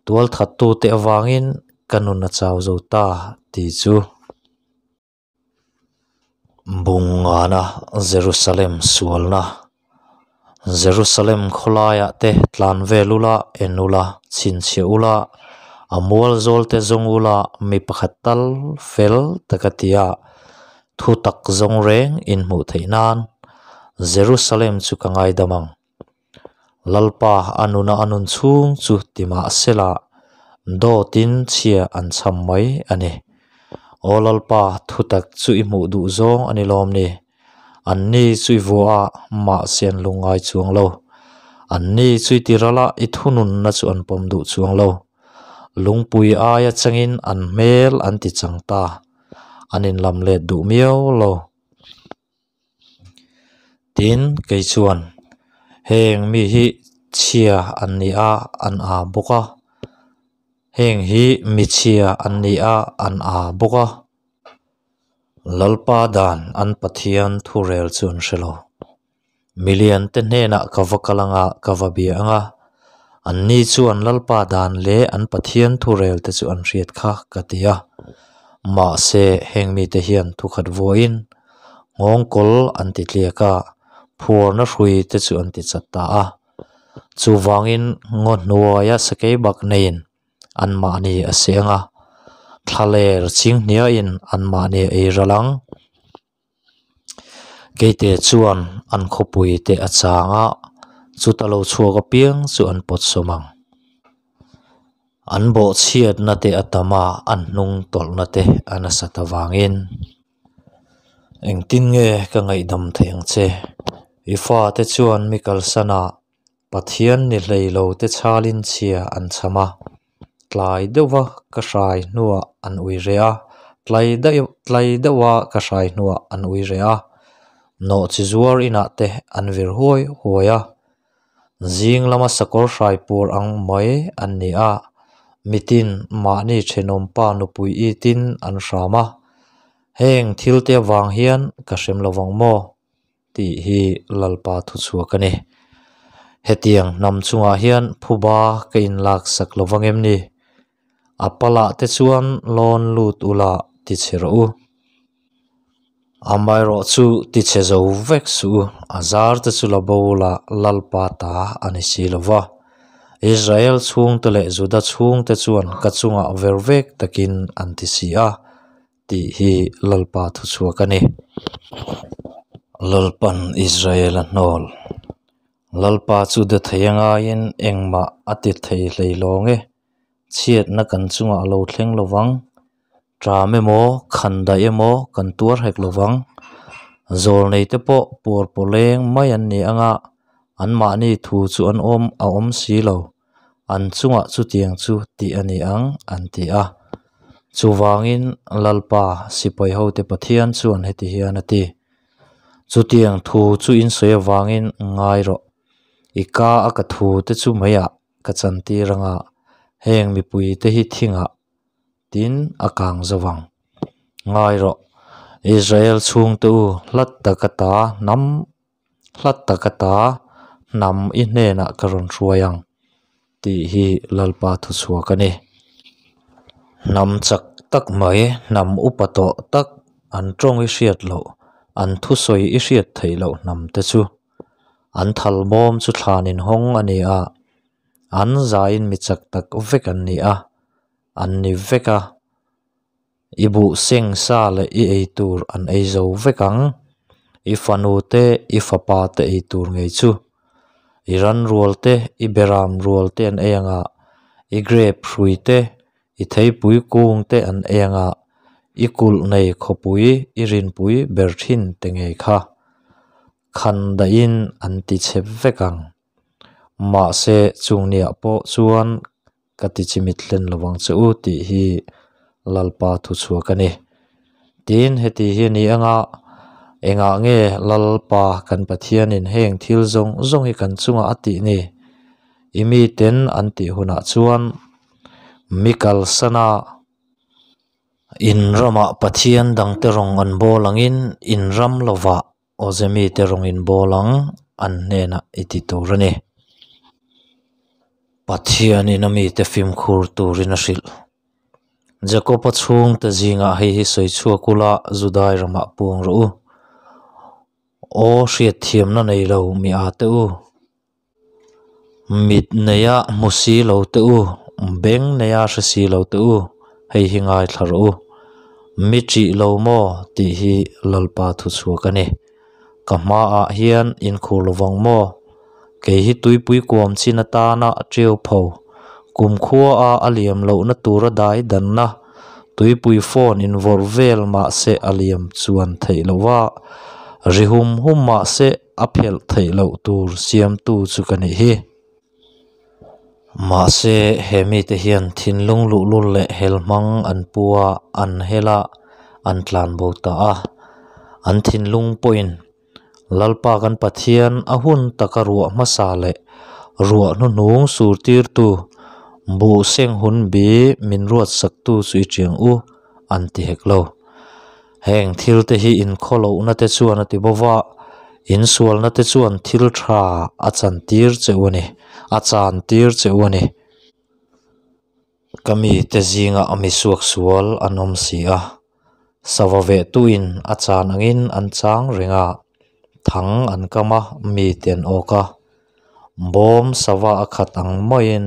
Tualthattute avangin ka nun a chau zo ta tih chu. Bungngana Jerusalem sualna Jerusalem khawlaiah te tlan vel ula, en ula, chhinchhiah ula, a mual zawl te zawng ula, mi pakhat tal fel taka tia thu tak zawng reng in hmuh theih nan Jerusalem chu ka ngaidam ang. Lalpa a nuna a nun chhung chu ti mah sela dawtin chhia an chham mai a ni. Aw Lalpa, thutak chu i hmuh duh zawng a ni lawm ni? Anni chu i vuah a, mahse an lungngai chuang lo. Anni chu i tiral a, i thununna chu an pawm duh chuang lo. Lungpui aia changin an hmel an ti chang ta, an inlam let duh miau lo. Tin, kei chuan, Heng mi hi chhia an ni a, an aa bawk a. Heng hi mi chhia an ni a, an aa bawk a. Lalpa dan an Pathian thurel chu an hre lo. Milian te hnenah ka va kal anga ka va bia anga, anni chuan Lalpa dan leh an Pathian thurel te chu an hriat kha ka ti a. Mahse, heng mite hian thukhat vuahin nghawngkawl an ti tliak a, phuarna hrui te chu an ti chat ta a. Chuvangin ngaw hnuaia sakei bak neiin anmahni a seng a, thlaler chinghniain anmahni a ei ral ang. Keite chuan an khawpui te a chang a, chuta lo chhuak apiang chu an pawt sawm ang. An bawhchhiatna te a tam a, an hnung tawlhna te a nasat avangin. Engtin nge ka ngaihdam theih ang che? I fate chuan mi kalsan a, Pathian ni hlei lo te chhalin chhia an chham a, tlai deuhva ka hrai hnuah an ui reh a, tlai daih tlai deuha ka hrai hnuah an ui reh a, nawhchi zuar inah te an vir huai huai a, zing lama sakawr hrai pur ang mai an ni a, mitin mahni thenawmpa nupui itin an hram a, heng thil te avang hian ka hrem lovang maw? Tih hi Lalpa thuchhuak a ni. Hetiang hnam chungah hian phuba ka inlak sak lo vang em ni? A palah te chuan lawn lut ula ti chhe rawh u. Amaherawh chu ti chhe zo vek suh u, a zar te chu la bo ula Lalpa ta a ni si lo va. Israel chhungte leh Juda chhungte chuan ka chungah ver vek takin an ti si a, tih hi Lalpa thuchhuak a ni. Lalpan Israel a hnawl. Lalpa chu de thei a ngaiin engmah a ti thei hlei lawng e. Chhiatna kan chungah a lo thleng lo vang. Ṭam emaw, khandaih emaw kan tuar hek lo vang. Zawlneite pawh puar pawleng mai an ni anga anmahni thu chu an awm a awm si lo. An chungah chutiang chu tih a ni ang, an ti a. Chuvangin Lalpa, sipai hote Pathian chuan heti hian a ti, Chutiang thu chu in sawi avangin ngai rawh. I ka a ka thu te chu meiah ka chantir anga heng mipui te hi thingah tin a kang zo vang. Ngai rawh, Israel chhungte u, hlat taka ta hnam hlat taka ta hnam i hnenah ka rawn hruai ang, tih hi Lalpa thuchhuak a ni. Hnam chak tak mai, hnam upa tawh tak, an tawng i hriat loh, an thusawi i hriat theih loh hnam te chu an thalbawm chu thlan inhawng a ni a, an zaiin mi chak tak vek an ni a, an ni vek a. I buh seng sa leh i ei tur an ei zo vek ang, i fanu te, i fapa te ei tur ngei chu. I ran rual te, i beram rual te an ei ang a, i grape hrui te, i theipui kung te an ei ang a, i kulh nei khawpui, i rinpui ber thin te ngei kha khan dahin an ti chep vek ang. Mahse, chung niah pawh chuan ka ti chimit hlen lo vang che u tih hi Lalpa thuchhuak a ni. Tin, heti hi a ni anga, engah nge Lalpa kan Pathianin heng thil zawng zawng hi kan chungah a tih ni? I miten an tih hunah chuan mi kalsana in ramah Pathian dangte rawng an bawl angin in ram lovah Awze mite rawng in bawl ang an hnenah i ti tur a ni. Pathianin a mite fimkhur turin a hrilh. Jakob-a chhungte zingah hei hi sawi chhuak ula Judai ramah puang rawh u. Aw hriatthiamna nei lo mi a te u. Mit neia hmu si lo te u, beng neia hre si lo te u, hei hi ngaithla rawh u. Mi ṭih lo maw tih hi Lalpa thuchhuak a ni. Ka hmaah hian inkhur lovang maw? Kei hi tuipui kuam chin atana ṭiau pho, kumkhua a a liam lohna tura dai danna, tuipui phone invawrh vel mahse a liam chuan theih lohva, ri hum hum mahse a phelh theih loh tur siamtu chu ka nih hi. Mahse, he mite hian thinlung luhlul leh helhmang an pu a, an hel a, an tlanbo ta a. An thinlung pawhin Lalpa kan Pathian a hun taka ruah hmasa leh ruah hnuhnung surtirtu buh seng hun bi min ruatsaktu chu i tiang u, an ti hek lo. Heng thil te hi inkhawlohna te chuan a ti bo va, insualna te chuan thil tha a chantir che u a ni, a chantir che u a ni. Ka mite zingah a misuak sual an awm si a, sava vehtuin a chan angin an chang reng a, thang an kam a, mite an awk a. Bawm sava a khat ang maiin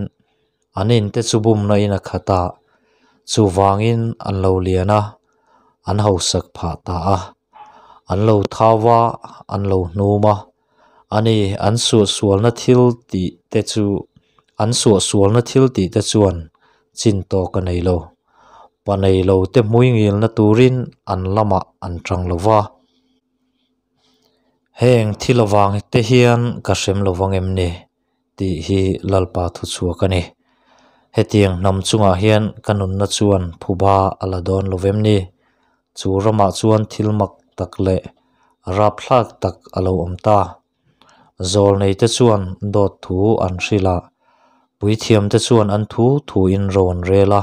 An inte chu bumna in a khat a, chuvangin an lo lian a, an hausak phah ta a. An lo thau a, an lo hnum a. Ani, an suahsualna thil tih te chu an suahsualna thil tih te chuan chin tawk a nei lo. Pa nei lo te hmui ngilna turin an lamah an tang lo va. Heng thil avang te hian ka hrem lo vang em ni? Tih hi Lalpa thuchhuak a ni. Hetiang hnam chungah hian ka nunna chuan phuba a la dawn lo vem ni? Chu ramah chuan thil mak tak leh rapthlak tak a lo awm ta. Zawlneite chuan dawt thu an hrilh a, puithiamte chuan an thu thuin ro an rel a,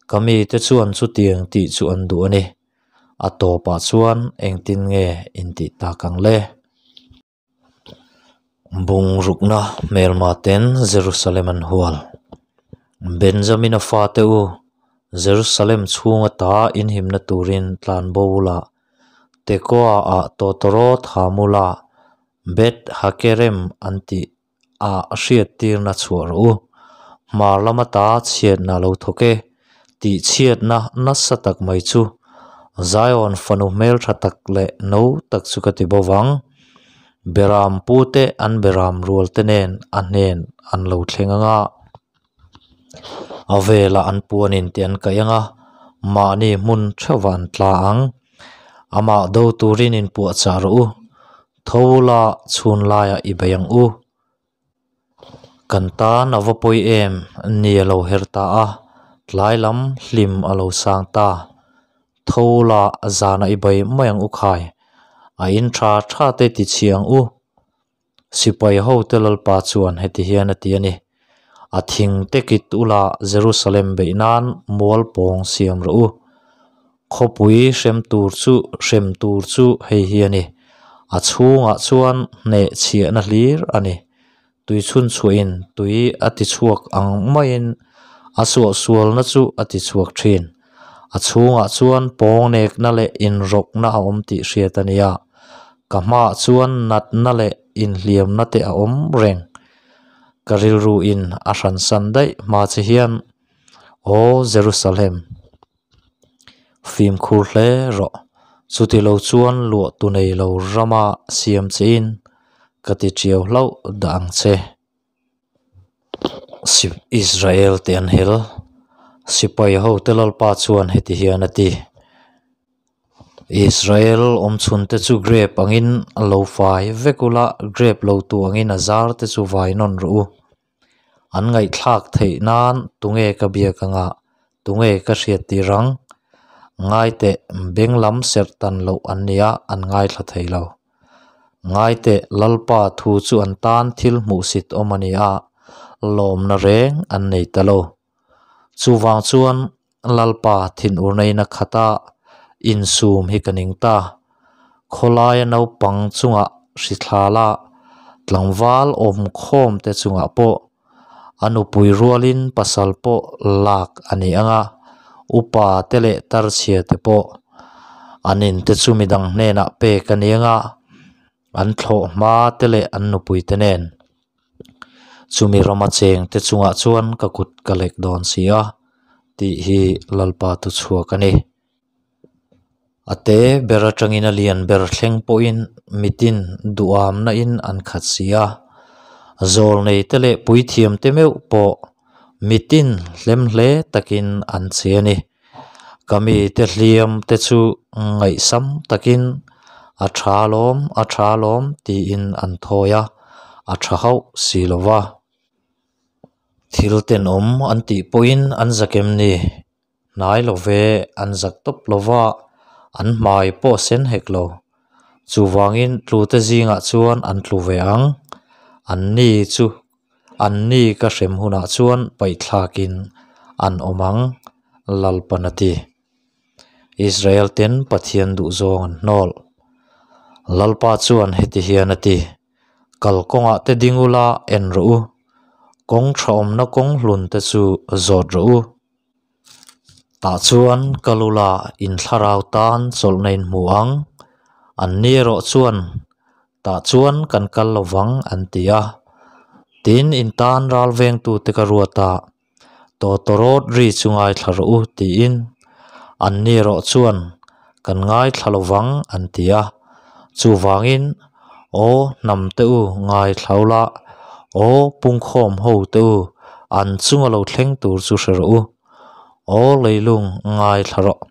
ka mite chuan chutiang tih chu an duh a ni. A tawpah chuan engtin nge intih tak ang le? Bungrukna hmelma ten Jerusalem an hual. Benjamina fate u, Jerusalem chhunga ta inhimna turin tlan bo ula, Tekoa ah tawtawrawt ha mula, Beth Hakerem an tih ah hriattirna chhuah rawh u. Hmar lam ata chhiatna a lo thawk e, tih chhiatna nasa tak mai chu Zion fanu hmeltha tak leh no tak chu ka ti bo vang. Beram pute an beram rual te nen a hnen an lo thleng ang a, a velah an puanin te an kaih ang a, mahni hmun theuhvah an tla ang. Amah do turin inpuahchah rawh u, tho ula chhun laiah i bei ang u. Kan tan a va pawi em ni a lo her ta a, tlai lam hlim a lo sang ta. Tho la zanah i bei mai ang u khai, a in tha tha te ti chhi ang u. Sipai ho te Lalpa chuan heti hian a ti a ni, A thing te kit ula Jerusalem beih nan mual pawng siam rawh u. Khawpui hrem tur chu hrem tur chu hei hi a ni, a chhungah chuan hneh chhiahna hlir a ni. Tui chhun chhuahin tui a ti chhuak ang maiin a suahsualna chu a ti chhuak thin. A chhungah chuan pawngnekna leh inrawkna a awm tih hriat a ni a, ka hmaah chuan natna leh inhliamna te a awm reng. Ka rilruin a hransan daih hma che hian, Aw Jerusalem! Fimkhur hle rawh, chuti lo chuan luah tu nei lo rama siam chein ka ti tiau hlauh dah ang che. Israel te an hel, sipai ho te Lalpa chuan heti hian a ti, Israel awmchhun te chu grape angin lo fai vek ula, grape lo tu angin a zar te chu vai nawn rawh u. An ngaihthlak theih nan tunge ka biak anga tunge ka hriat tir ang? Ngaiteh beng lam serh tan loh an nia an ngaithla thei lo. Ngaiteh Lalpa thu chu an tan thil hmuhsit awm a ni a, lawmna reng an nei ta lo. Chuvang chuan Lalpa thinurnaina khata insum hi ka ning ta. Khawlaia naupang chungah hrithlala tlangval awmkhawm te chungah pawh a nupui rualin pasal pawh lak a ni ang a, upa te leh tarchhia te pawh an in te chu midang hnenah pek a ni ang a, an thlawh hma te leh an nupui te nen. Chumi rama cheng te chungah chuan ka kut ka lek dawn si a, tih hi Lalpa tu chhuak a ni. A te ber atangin a lian ber thleng pawhin mitin duhamna in an khat si a, zawlnei te leh puithiam te meuh pawh mitin hlem hle takin an che a ni. Ka mite hliam te chu ngaihsam takin a tha lawm, a tha lawm tiin an thawi a, a tha hauh si lo va. Thil tenawm an tih pawhin an zak em ni? Hnai lo ve, an zak tawp lo va, an hmai pawh a sen hek lo. Chuvangin tlute zingah chuan an tlu ve ang. An ni chu An ni ka hrem hunah chuan paihthlakin an awm ang, Lalpan a ti. Israel ten Pathian duhzawng an hnawl. Lalpa chuan heti hian a ti, Kalkawngah te ding ula en rawh u, kawng tha awmna kawng hlun te chu zawt rawh u. Tah chuan kal ula in thlarau tan chawlhna in hmu ang, an ni erawh chuan Tah chuan kan kal lo vang an ti a. Tin, in tan ral vengtute ka ruat a, Tawtawrawt ri chu ngaithla rawh u tiin an ni erawh chuan kan ngaithla lo vang an ti a. Chuvangin, Aw hnam te u ngaithla ula, aw pungkhawm ho te u an chunga lo thleng tur chu hre rawh u. Aw leilung ngaithla rawh.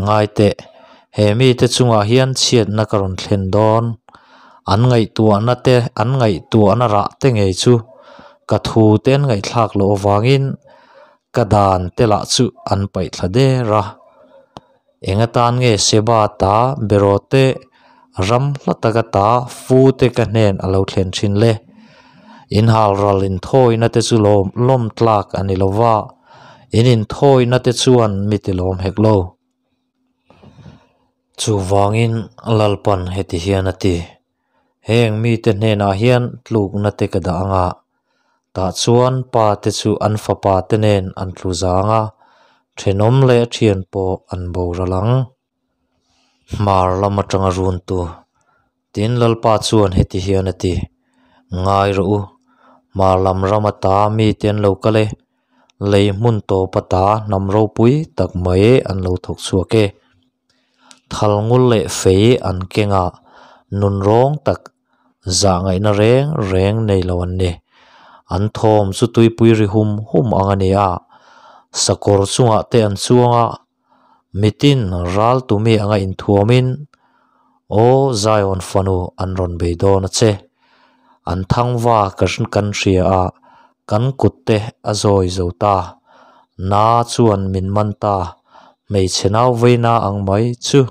Ngai teh, he mite chungah hian chhiatna ka rawn thlen dawn. An ngaihtuahna te, an ngaihtuahna rah te ngei chu ka thu te an ngaihthlak loh avangin ka dan te lah chu an paih thla der a. Eng atan nge Seba ta beraw te ram hla taka ta fu te ka hnen a lo thlen thin le? In halral inthawina te chu lawm lawm tlak a ni lo va, in inthawina te chuan mi ti lawm hek lo. Chuvangin Lalpan heti hian a ti, Heng mite hnenah hian tlukna te ka dah ang a, tah chuan pa te chu an fapa te nen an tlu zang a, thenawm leh thian pawh an boral ang. Hmar lam atanga runtu Tin Lalpa chuan heti hian a ti, Ngai rawh u, hmar lam ram ata mite an lo kal e. Lei hmun tawp ata hnam ropui tak mai an lo thawk chhuak e. Thal ngul leh fei an keng a, nunrawng tak zahngaihna reng reng nei lo an ni. An thawm chu tuipui ri hum hum ang a ni a, sakawr chungah te an chuang a, mitin ral tumi anga inthuamin, Aw Zion fanu an rawn bei dawn a che. An thangva kan hria a, kan kut te a zawi zo ta. Na chuan min man ta, hmeichhe nau veina ang mai chu.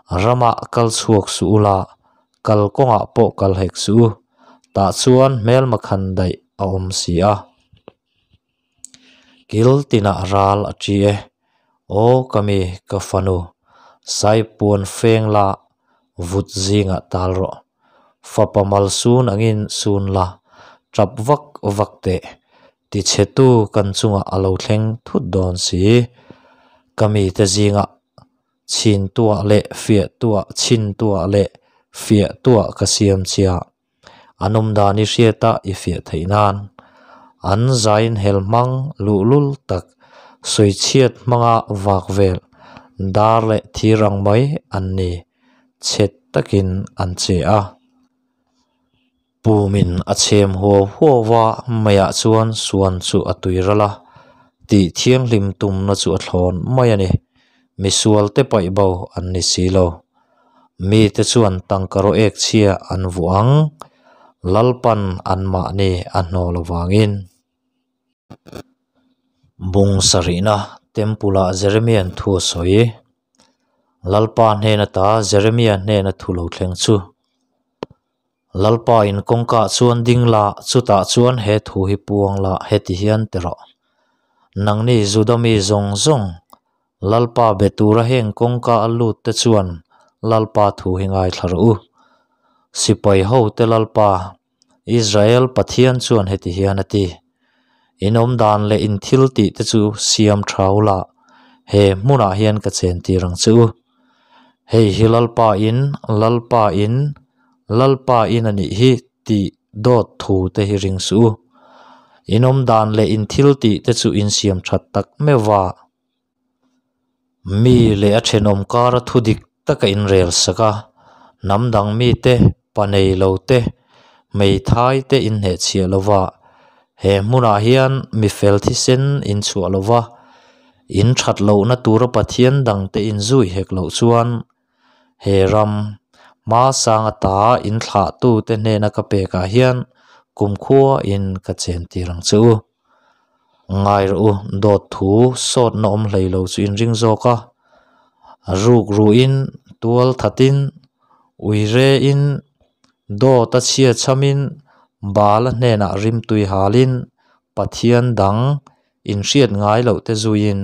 Ramah kal chhuak suh ula, kal kawngah pawh kal hek suh u, tah chuan hmelma khan daih a awm si a. Kil tinah ral a ṭi e. Aw ka mi, ka fanu, saipuan feng la, vut zingah tal rawh. Fapa mal sun angin sun la, ṭap vak vak teh. Tichhetu kan chungah a lo thleng thut dawn si. Ka mite zingah chintuah leh fiahtuah chintuah leh fiahtuah ka siam chia. An awm dan i hriat a i fiah theih nan. An zain hel hmang luhlul tak sawichhiat hmanga vak vel dar leh thir ang mai an ni. Chhet takin an che a. Pumin a chhem huau huau va, meiah chuan suan chu a tui ral a, tih thianghlim tumna chu a thlawn mai a ni. Misualte paih bo an ni si lo. Mite chuan tangka rawh ek chhia an vuah ang, Lalpan anmahni a hnawl avangin. Bung sarihna Temple-ah Jeremia'n thu a sawi. Lalpa hnen ata Jeremia hnena thu lo thleng chu. Lalpa in kawngkaah chuan ding la, chutah chuan he thu hi puang la, heti hian ti rawh. Nangni Juda mi zawng zawng, Lalpa be tura heng kawngka a lut te chuan Lalpa thu hi ngaithla rawh u. Sipai hote Lalpa, Israel Pathian chuan heti hian a ti, In awm dan leh in thil tih te chu siam tha ula, he hmunah hian ka chen tir ang che u. Hei hi Lalpa in, Lalpa in, Lalpa in a nih hi tih dawt thu te hi ring suh u. In awm dan leh in thil tih te chu in siam that tak meuh va. Mi leh a thenawm kara thu dik taka inrel sak a, hnam dang mite, pa nei lo te, hmeithai te inhnehchhiah lo va, he hmunah hian mi fel thisen inchhuah lo va, in that lohna tura Pathian dangte inzui hek loh chuan he ram hma sang ata inthlahtute hnena ka pekah hian kumkhuain ka chentir ang che u. Ngai rawh u, dawt thu sawtna awm hlei lo chu in ring zawk a, ruk ruhin, tual thatin, ui rein, dawt a chhia chhamin, bala hnenah rimtui halin, Pathian dang inhriat ngai loh te zuiin,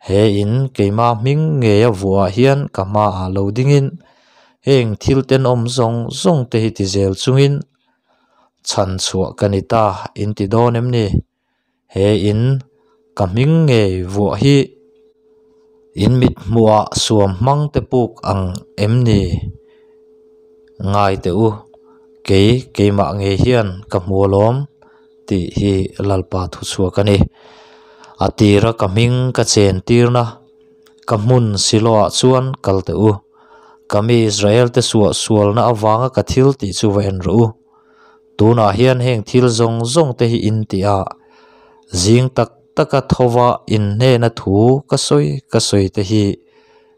he in keimah hming ngeia vuahah hian ka hmaah lo dingin, heng thil tenawm zawng zawng te hi ti zel chungin, Chhan chhuah ka ni ta in ti dawn em ni? He in ka hming ngei vuah hi in mit hmuhah suam hmang te puk ang em ni? Ngai teh u, kei keimah ngei hian ka hmu alawm tih hi Lalpa thu chhuak a ni. A tira ka hming ka chen tirna ka hmun Siloah chuan kal teh u. Ka mi Israel te suah sualna avanga ka thil tih chu va en rawh u. Tunah hian heng thil zawng zawng te hi in ti a, zing tak taka thova in hnena thu ka sawi ka sawi te hi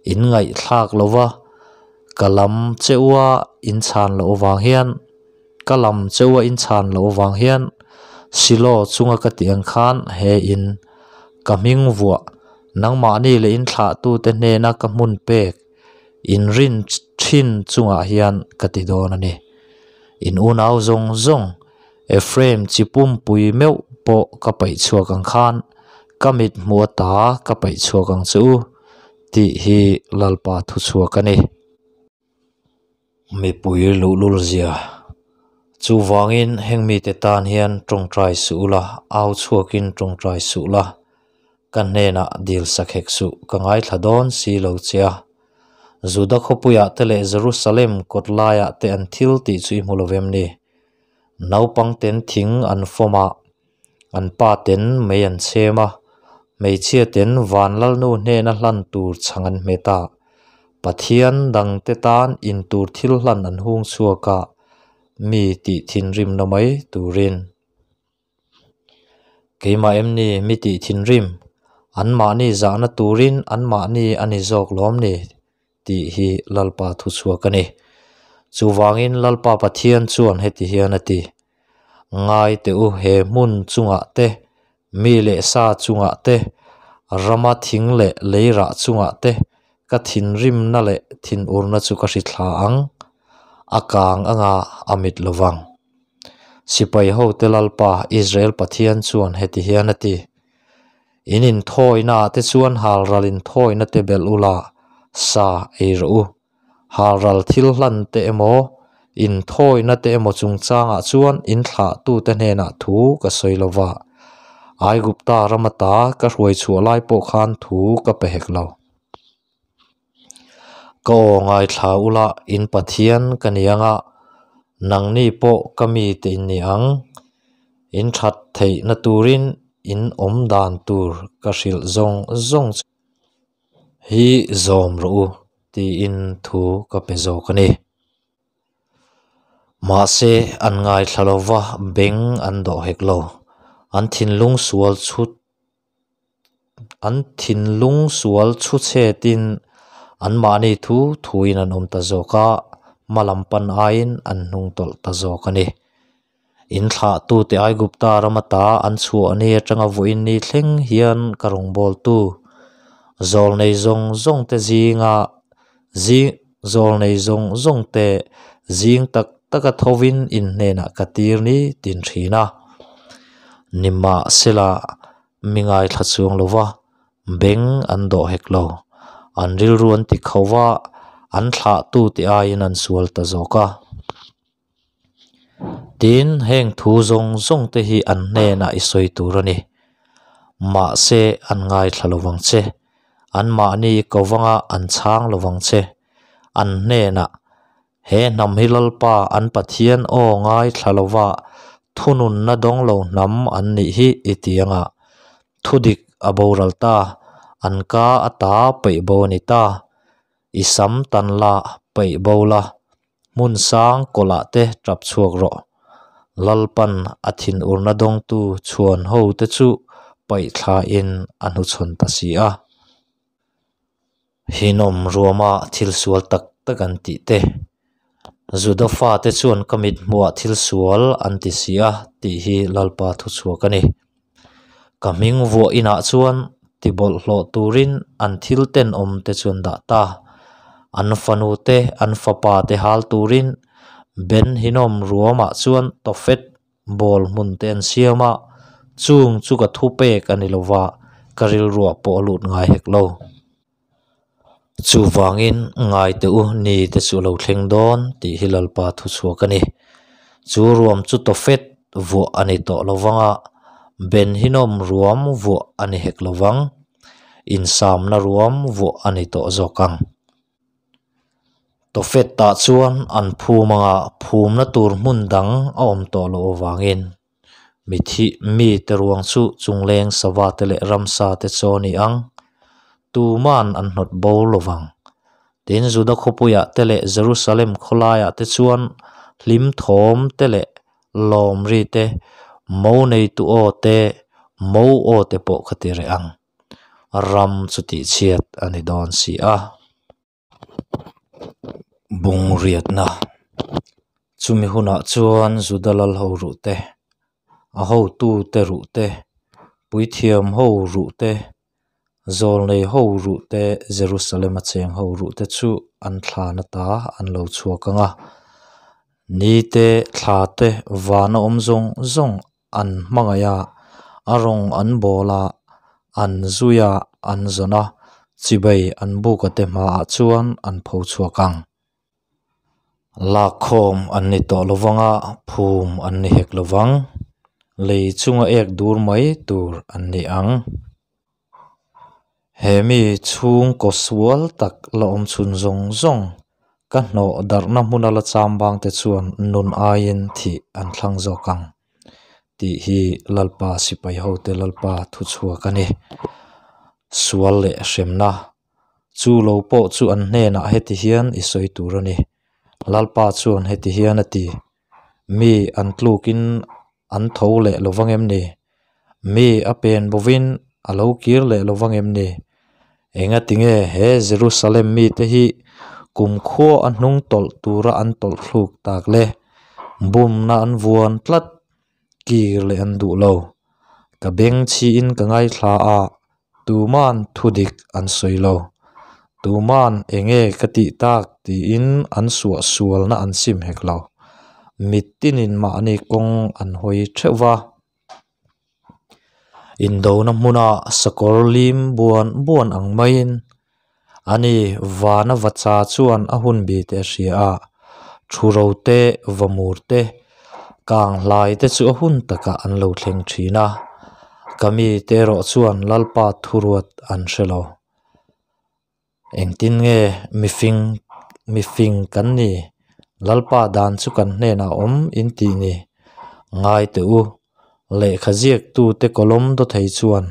in ngaihthlak lo va, ka lam cheua in chhan loh avang hian, ka lam cheua in chhan loh avang hian Silo chunga ka tih ang khan he in ka hming vuah nangmahni leh in thlahtute hnena ka hmun pek inrin thin chungah hian ka ti dawn a ni. In unau zawng zawng Ephraim chi pumpui meuh pawh ka paih chhuak ang khan ka mit hmuh ata ka paih chhuak ang che u tih hi Lalpa thuchhuak a ni. Mipui luhlul zia. Chuvangin heng mite tan hian tawngtai suh ula, au chhuakin tawngtai suh la, ka hnenah dil sak hek suh, ka ngaithla dawn si lo che a. Juda khawpuiah te leh Jerusalem kawt laiah te an thil tih chu i hmu lo vem ni? Naupang ten thing an fawm a. An pa ten mei an chhem a, hmeichhia ten van lalnu hnena hlan tur chhang an hmet a, Pathian dangte tan in tur thil hlan an hung chhuak a, mi tih thinrimna mai turin. Keimah em ni mi tih thinrim? Anmahni zahna turin anmahni a ni zawk lawm ni? Tih hi Lalpa thuchhuak a ni. Chuvangin Lalpa Pathian chuan heti hian a ti, Ngai teh u he hmun chungah te, mi leh sa chungah te, rama thing leh leirah chungah te ka thinrimna leh thinurna chu ka hrithla ang, a kang anga a mit lo vang. Sipai hote Lalpa Israel Pathian chuan heti hian a ti, In inthawina te chuan halral inthawina te belh ula, sa ei rawh u. Halral thil hlan te emaw, inthawina te emaw chungchangah chuan in thlahtute hnenah thu ka sawi lo va, Aigupta ram ata ka hruai chhuah lai pawh khan thu ka pe hek lo. Ka aw ngaithla ula in Pathian ka ni ang a, nangni pawh ka mite in ni ang. In that theihna turin in awm dan tur ka hrilh zawng zawng che hi zawm rawh u tiin thu ka pe zawk a ni. Mahse an ngaithla lova beng an dawh hek lo. An thinlung sual chhut An thinlung sual chhu chhetin anmahni thu thuin an awm ta zawk a, hma lam pan aiin an hnung tawlh ta zawk a ni. In thlahtute Aigupta ram ata an chhuah ni atanga vawiin ni thleng hian ka rawngbawltu zawlnei zawng zawngte zinga zing zawlnei zawng zawngte zing tak taka thovin in hnenah ka tir ni tin thin a. Nimahsela Mi ngaithla chuang lo va, beng an dawh hek lo. An rilru an ti kho va, an thlahtu te aiin an sual ta zawk a. Tin, heng thu zawng zawng te hi an hnenah i sawi tur a ni. Mahse, an ngaithla lo vang che. Anmahni ko vanga an chhang lo vang che. An hnenah He hnam hi Lalpa an Pathian aw ngaithla lova thununna dawng lo hnam an nih hi i ti anga thudik a boral ta, an ka a ta peih bo a ni ta. I sam tan la peih bo la, hmun sang kawlah te tap chhuak rawh. Lalpan a thinurna dawngtu chhuan ho te chu paih thlain a hnuchhawn ta si a. Hinawm ruama thil sual tak tak an tih te, Juda fate chuan ka mit hmuhah thil sual an ti si a tih hi Lalpa thuchhuak a ni. Ka hming vuah inah chuan ti bawlhhlawh turin an thil tenawm te chu an dah ta. An fanu te, an fapa te hal turin Ben Hinawm ruamah chuan Tofet Ball hmun te an siam a, chung chu ka thu pek a ni lova, ka rilruah pawh a lut ngai hek lo. Chuvangin ngai teh u ni te chu a lo thleng dawn tih hi Lalpa thu chhuak a ni. Chu ruam chu Tofet vuah a ni tawh lovang a, Ben Hinnom ruam vuah a ni hek lovang, insamna ruam vuah a ni tawh zawk ang. Tofet-ah chuan an phum anga phumna tur hmun dang a awm tawh loh avangin mithi mite ruang chu chungleng sava te leh ramsa te chaw a ni ang. Tuman an hnawt bo lo vang. Tin, Juda khawpuiah te leh Jerusalem khawlaiah te chuan hlim thawm te leh lawm ri te, mo neitu aw te, mo aw te pawh ka ti reh ang. Ram chu tihchhiat a ni dawn si a. Bungriatna Chumi hunah chuan Juda lal ho ruh te, a hotute ruh te, puithiam ho ruh te, zawlnei ho ruh te, Jerusalem-a cheng ho ruh te chu an thlan ata an lo chhuak ang a. Ni te, thla te, vana awm zawng zawng an hmangaih a, a rawng an bawl a, an zui a, an zawn a, chibai an buka te hmaah chuan an pho chhuak ang. Lakkhawm an ni tawh lovang a, phum an ni hek lovang. Lei chunga ek dur mai tur an ni ang. He mi chhungkaw sual tak la awm chhun zawng zawng ka hnawh darhna hmuna la cham bang te chuan nun aiin thih an thlang zawk ang. Tih hi Lalpa sipai hote Lalpa thuchhuak a ni. Sual leh hremna chu lo pawh chu an hnenah heti hian i sawi tur a ni. Lalpa chuan heti hian a ti, Mi an tlukin an tho leh lo vang em ni? Mi a pen bovin a lo kir leh lo vang em ni? Engatinge he Jerusalem mite hi kumkhua a hnung tawlh tura an tawlh thluk tak le? Bumna an vuan tlat, kir leh an duh lo. Ka beng chhiin ka ngaithla a, tuman thudik an sawi lo. Tuman enge ka tih tak tiin an suahsualna an sim hek lo. Mittinin mahni kawng an hawi theuh va. Indona hmuna sakawr lim buan buan ang maiin ani vana vacha chuan a hun bi te a hria a, thuro te, vamur te, kang hlai te chu a hun takah an lo thleng thin a, ka mite erawh chuan Lalpa thuruat an hre lo. Engtin nge mifing mifing kan ni? Lalpa dan chu kan hnenah awm in tih ni. Ngai teh u, lehkha ziaktute kawlawm dawthei chuan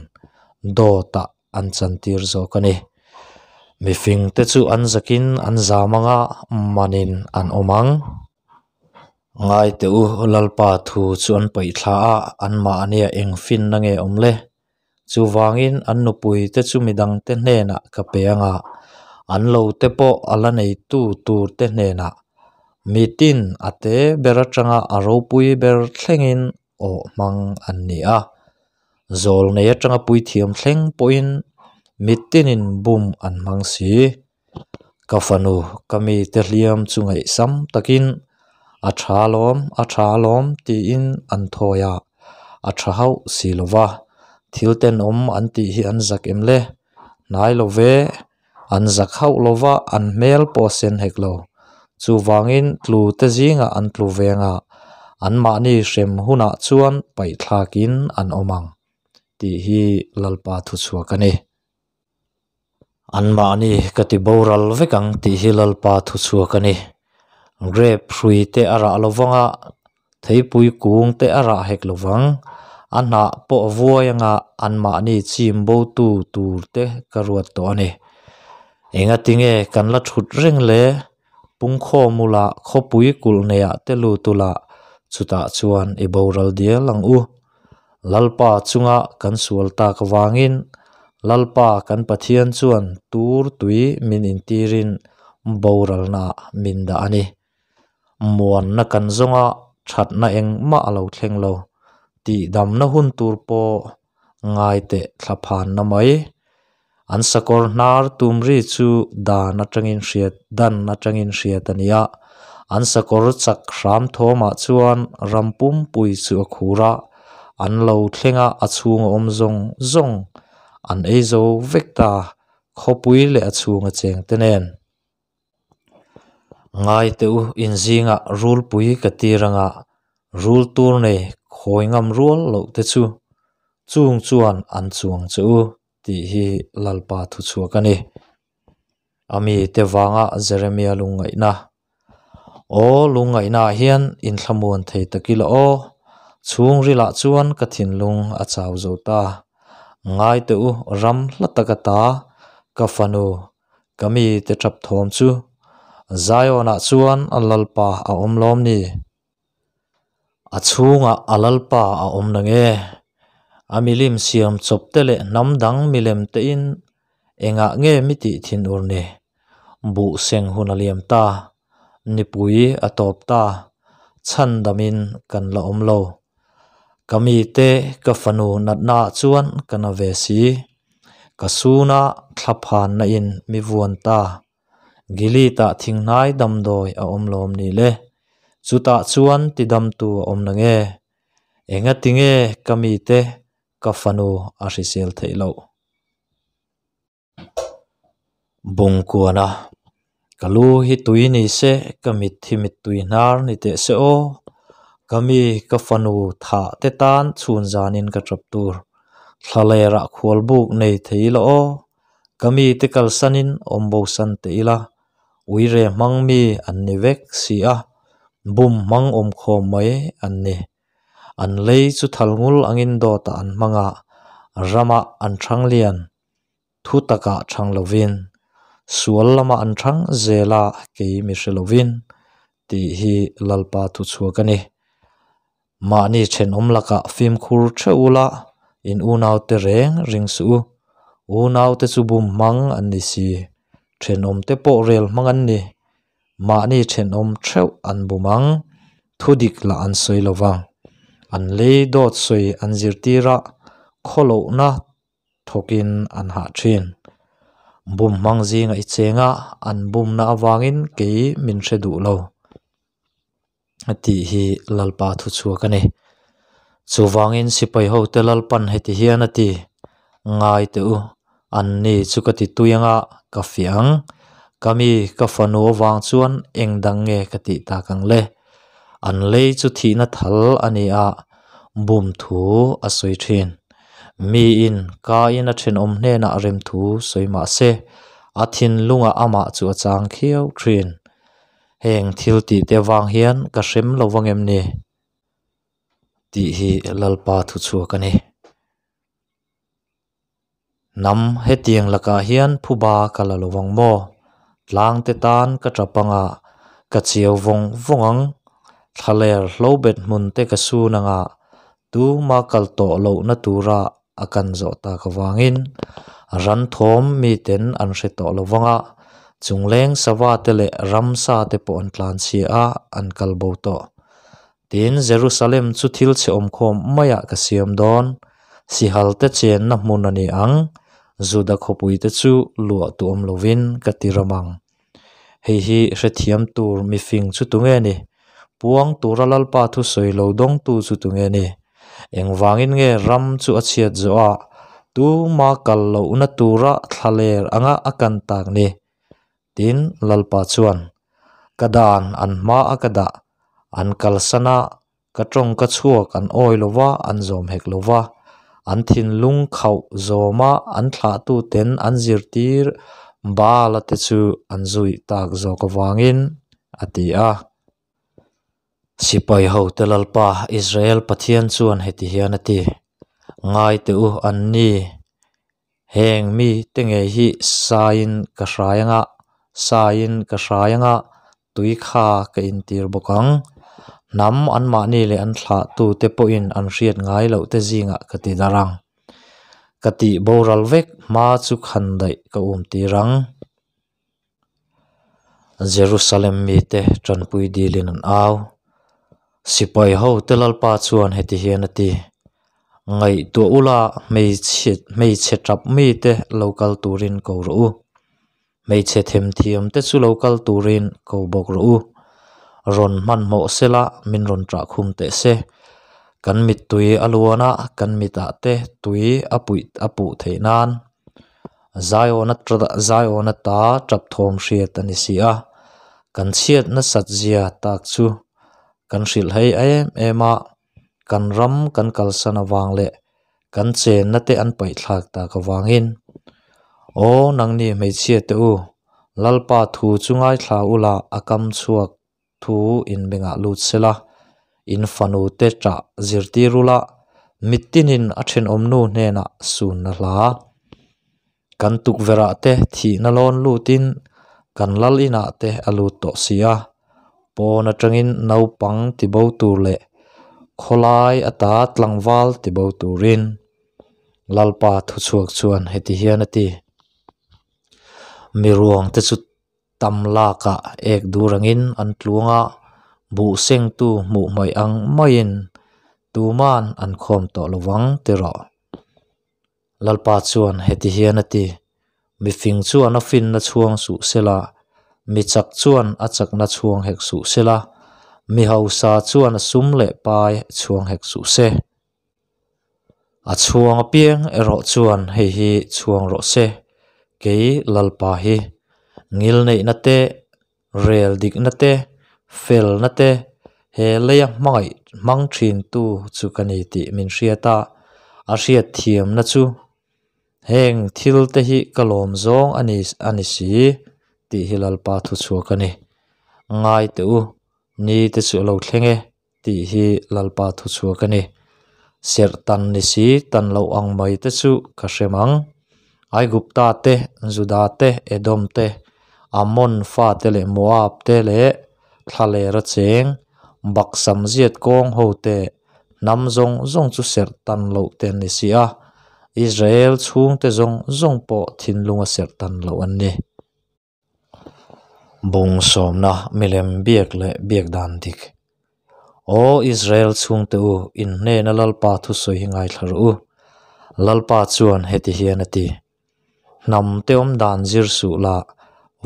dawtah an chantir zawk a ni. Mifingte chu an zakin an zam anga manin an awm ang. Ngai teh u, Lalpa thu chu an paih thla a, anmahnia eng finna nge awm le? Chuvangin an nupuite chu midangte hnenah ka pe ang a, an lote pawh a la neitu turte hnenah mitin a te ber atanga a ropui ber thlengin awh hmang an ni a. Zawl nei atanga puithiam thleng pawhin mitinin bum an hmang si. Ka fanu, ka mite hliam chu ngaihsam takin, A tha lawm, a tha lawm, tiin an thawi a, a tha hauh si lo va. Thil tenawm an tih hi an zak em le? Hnai lo ve, an zak hauh lo va, an hmel pawh a sen hek lo. Chuvangin tlu te zingah an tlu veng a, anmahni hrem hunah chuan paihthlakin an awm ang, tih hi Lalpa thuchhuak a ni. Anmahni ka ti boral vek ang tih hi Lalpa thuchhuak a ni. Grape hrui te a rah lo vang a, theipui kung te a rah hek lo vang. A hnah pawh a vuai anga anmahni chim botu tur te ka ruat tawh a ni. Engatinge kan la thut reng le? Pungkhawm ula khawpui kulh neiah te lut ula chutah chuan i boral dial ang u. Lalpa chunga kan sual tak avangin Lalpa kan Pathian chuan tur tui min intirin boralna min dah a ni. Muanna kan zawnga thatna engmah a lo thleng lo. Tihdamna hun tur pawh ngai teh thla phanna mai. An sakawr hnar tum ri chu dan atangin hriat dan atangin hriat a ni a. An sakawr chak hram thawmah chuan ram pumpui chu a khur a, an lo thleng a, a chhunga awm zawng zawng an ei zo vek ta, khawpui leh a chhunga chengte nen. Ngai teh u, inzingah rulpui ka tir anga rul tur nei khawi ngam rual loh te chu chung chuan an chuang che u tih hi Lalpa thuchhuak a ni. A mite vanga Jeremia lungngaihna. Aw lungngaihnaah hian inthlamuan thei tak ila aw, chhungrilah chuan ka thinlung a chau zo ta. Ngai teh u, ram hla taka ta ka fanu Ka mite tap thawm chu Zion-ah chuan a Lalpa a awm lawm ni? A chhungah a Lalpa a awm na nge? A milim siam chawp te leh hnam dang milem tein engah nge mi tih thinur ni? Buh seng hun a liam ta, nipui a tawp ta, chhandamin kan la awm lo. Ka mite ka fanu natnaah chuan ka na ve si. Ka suna thlaphanna in mi vuan ta. Gilead-ah thinghnai damdawi a awm lawm ni le? Chutah chuan tidamtu a awm na nge? Engatinge ka mite ka fanu a hrisel theih loh? Bungkuana, Ka lu hi tui ni se, ka mit hi mittui hnar ni teh se aw. Ka mi, ka fanu thah te tan chhun zanin ka tap tur. Thlalerah khualbuk nei thei ila aw. Ka mi te kalsanin awm bosan teh ila, uire hmang mi an ni vek si a, bum hmang awmkhawm mai an ni. An lei chu thal ngul angin dawtah an hmang a, ramah an thang lian. Thu takah thang lovin, sual lamah an thang zel a, kei mi hre lovin, tih hi Lalpa thuchhuak a ni. Mahni thenawm lakah fimkhur theuh ula, in unaute reng ring suh u. Unaute chu bum hmang an ni si, thenawmte pawh rel hmang an ni. Mahni thenawm theuh an bum ang, thu dik lah an sawi lo vang. An lei dawt sawi an zirtir a, khawlohna thawkin an hah thin. Bum hmang zinga i cheng a, an bumna avangin kei min hre duh lo. A tih hi Lalpa thuchhuak a ni. Chuvangin sipai hote Lalpan heti hian a ti, Ngai teh u, anni chu ka ti tui anga ka fiah ang. Ka mi ka fanu avang chuan eng dang nge ka tih tak ang le? An lei chu thihna thal a ni a, bum thu a sawi thin. Miin kain a thenawm hnenah rem thu sawi mah se, a thinlungah amah chu a chang khiau thin. Heng thil tih te avang hian ka hrem lo vang em ni? Tih hi Lalpa thuchhuak a ni. Hnam hetiang lakah hian phuba ka la lo vang maw? Tlang te tan ka tap anga ka chiau vawng vawng ang. Thlaler hlobet hmun te ka sun anga tuma kal tawh lohna tura a kan zawh tak avangin ran thawm miten an hre tawh lo vang a, chungleng sava te leh ramsa te pawh an tlanchhia a, an kal bo tawh. Tin, Jerusalem chu thil chhe awmkhawm maiah ka siam dawn, sihal te chenna hmun a ni ang, Juda khawpui te chu luah tu awm lovin ka ti ram ang. Hei hi hrethiam tur mifing chu tunge ni? Puang tura Lalpa thusawi lo dawngtu chu tunge ni? Engvangin nge ram chu a chhiat zawh a, tuma kal lohna tura thlaler anga a kan tak ni? Tin, Lalpa chuan, Ka dan an hma a ka dah, an kalsan a, Ka tawng ka chhuak an awi lo va, an zawm hek lo va. An thinlung khauh zawma an thlahtuten an zirtir Baala te chu an zuih tak zawk avangin, a ti a. Sipai hote Lalpa, Israel Pathian chuan heti hian a ti, Ngai teh u, anni heng mite ngei hi saiin ka hrai anga, saiin ka hrai anga, Tui kha ka intir bawk ang. Hnam anmahni leh an thlahtute pawhin an hriat ngai loh te zingah ka ti darh ang. Ka tih boral vek hma chu khan daih ka um tir ang. Jerusalem mite tanpui dilin an au. Sipai hote Lalpa chuan heti hian a ti, Ngaihtuah ula hmeichhe hmeichhe tap mite lo kal turin ko rawh u. Hmeichhe themthiam te chu lo kal turin ko bawk rawh u. Rawn hmanhmawh sela min rawn ṭah khum teh se. Kan mittui a luan a, kan mitah te tui a puih a puh theih nan. Zaiawna Zaiawna ta ṭap thawm hriat a ni si a. Kan chhiat nasat zia tak chu kan hrilh hei em em a, kan ram kan kalsan avang leh kan chenna te an paihthlak tak avangin, Aw nangni hmeichhia te u, Lalpa thu chu ngaithla ula a kam chhuak thu in bengah lut sela, in fanu te ṭah zirtir ula, mittinin a thenawmnu hnenah sunna hla. Kan tukverhah te thihna lawn lutin kan lal inah te a lut tawh si a, pawn atangin naupang tibo tur leh khawlai ata tlangval tibo turin Lalpa thuchhuak chuan heti hian a ti, Mi ruang te chu tam lakah ek dur angin an tluang a, buh sengtu hmuh hmaih ang maiin tuman an khawm tawh lovang ti rawh. Lalpa chuan heti hian a ti, Mifing chuan a finna chhuang suh sela, mi chak chuan a chakna chhuang hek suh sela, mi hausa chuan a sum leh pai chhuang hek suh se. A chhuang apiang erawh chuan hei hi chhuang rawh se, kei Lalpa hi ngilneihna te, rel dikna te, felna te, he leia hmangaih hmang thintu chu ka ni tih min hriat a, a hriat thiamna chu heng thil te hi ka lawm zawng a ni a ni si tih hi Lalpa thuchhuak a ni. Ngai teh u, ni te chu a lo thleng e. tih hi Lalpa thuchhuak a ni. Serh tan ni si tan loh ang mai te chu ka hrem ang. Aigupta te, Juda te, Edom te, Ammon fate leh Moab te leh Thlalera cheng, Baksam ziat kawng ho te, hnam zawng zawng chu serh tan loh te an ni si a, Israel chhungte zawng zawng pawh thinlunga serh tan loh an ni. Bung sawmna milem biak leh biak dan dik. Aw Israel chhungte u, in hnena Lalpa thusawi hi ngaithla rawh u. Lalpa chuan heti hian a ti, Hnam te awm dan zir suh la,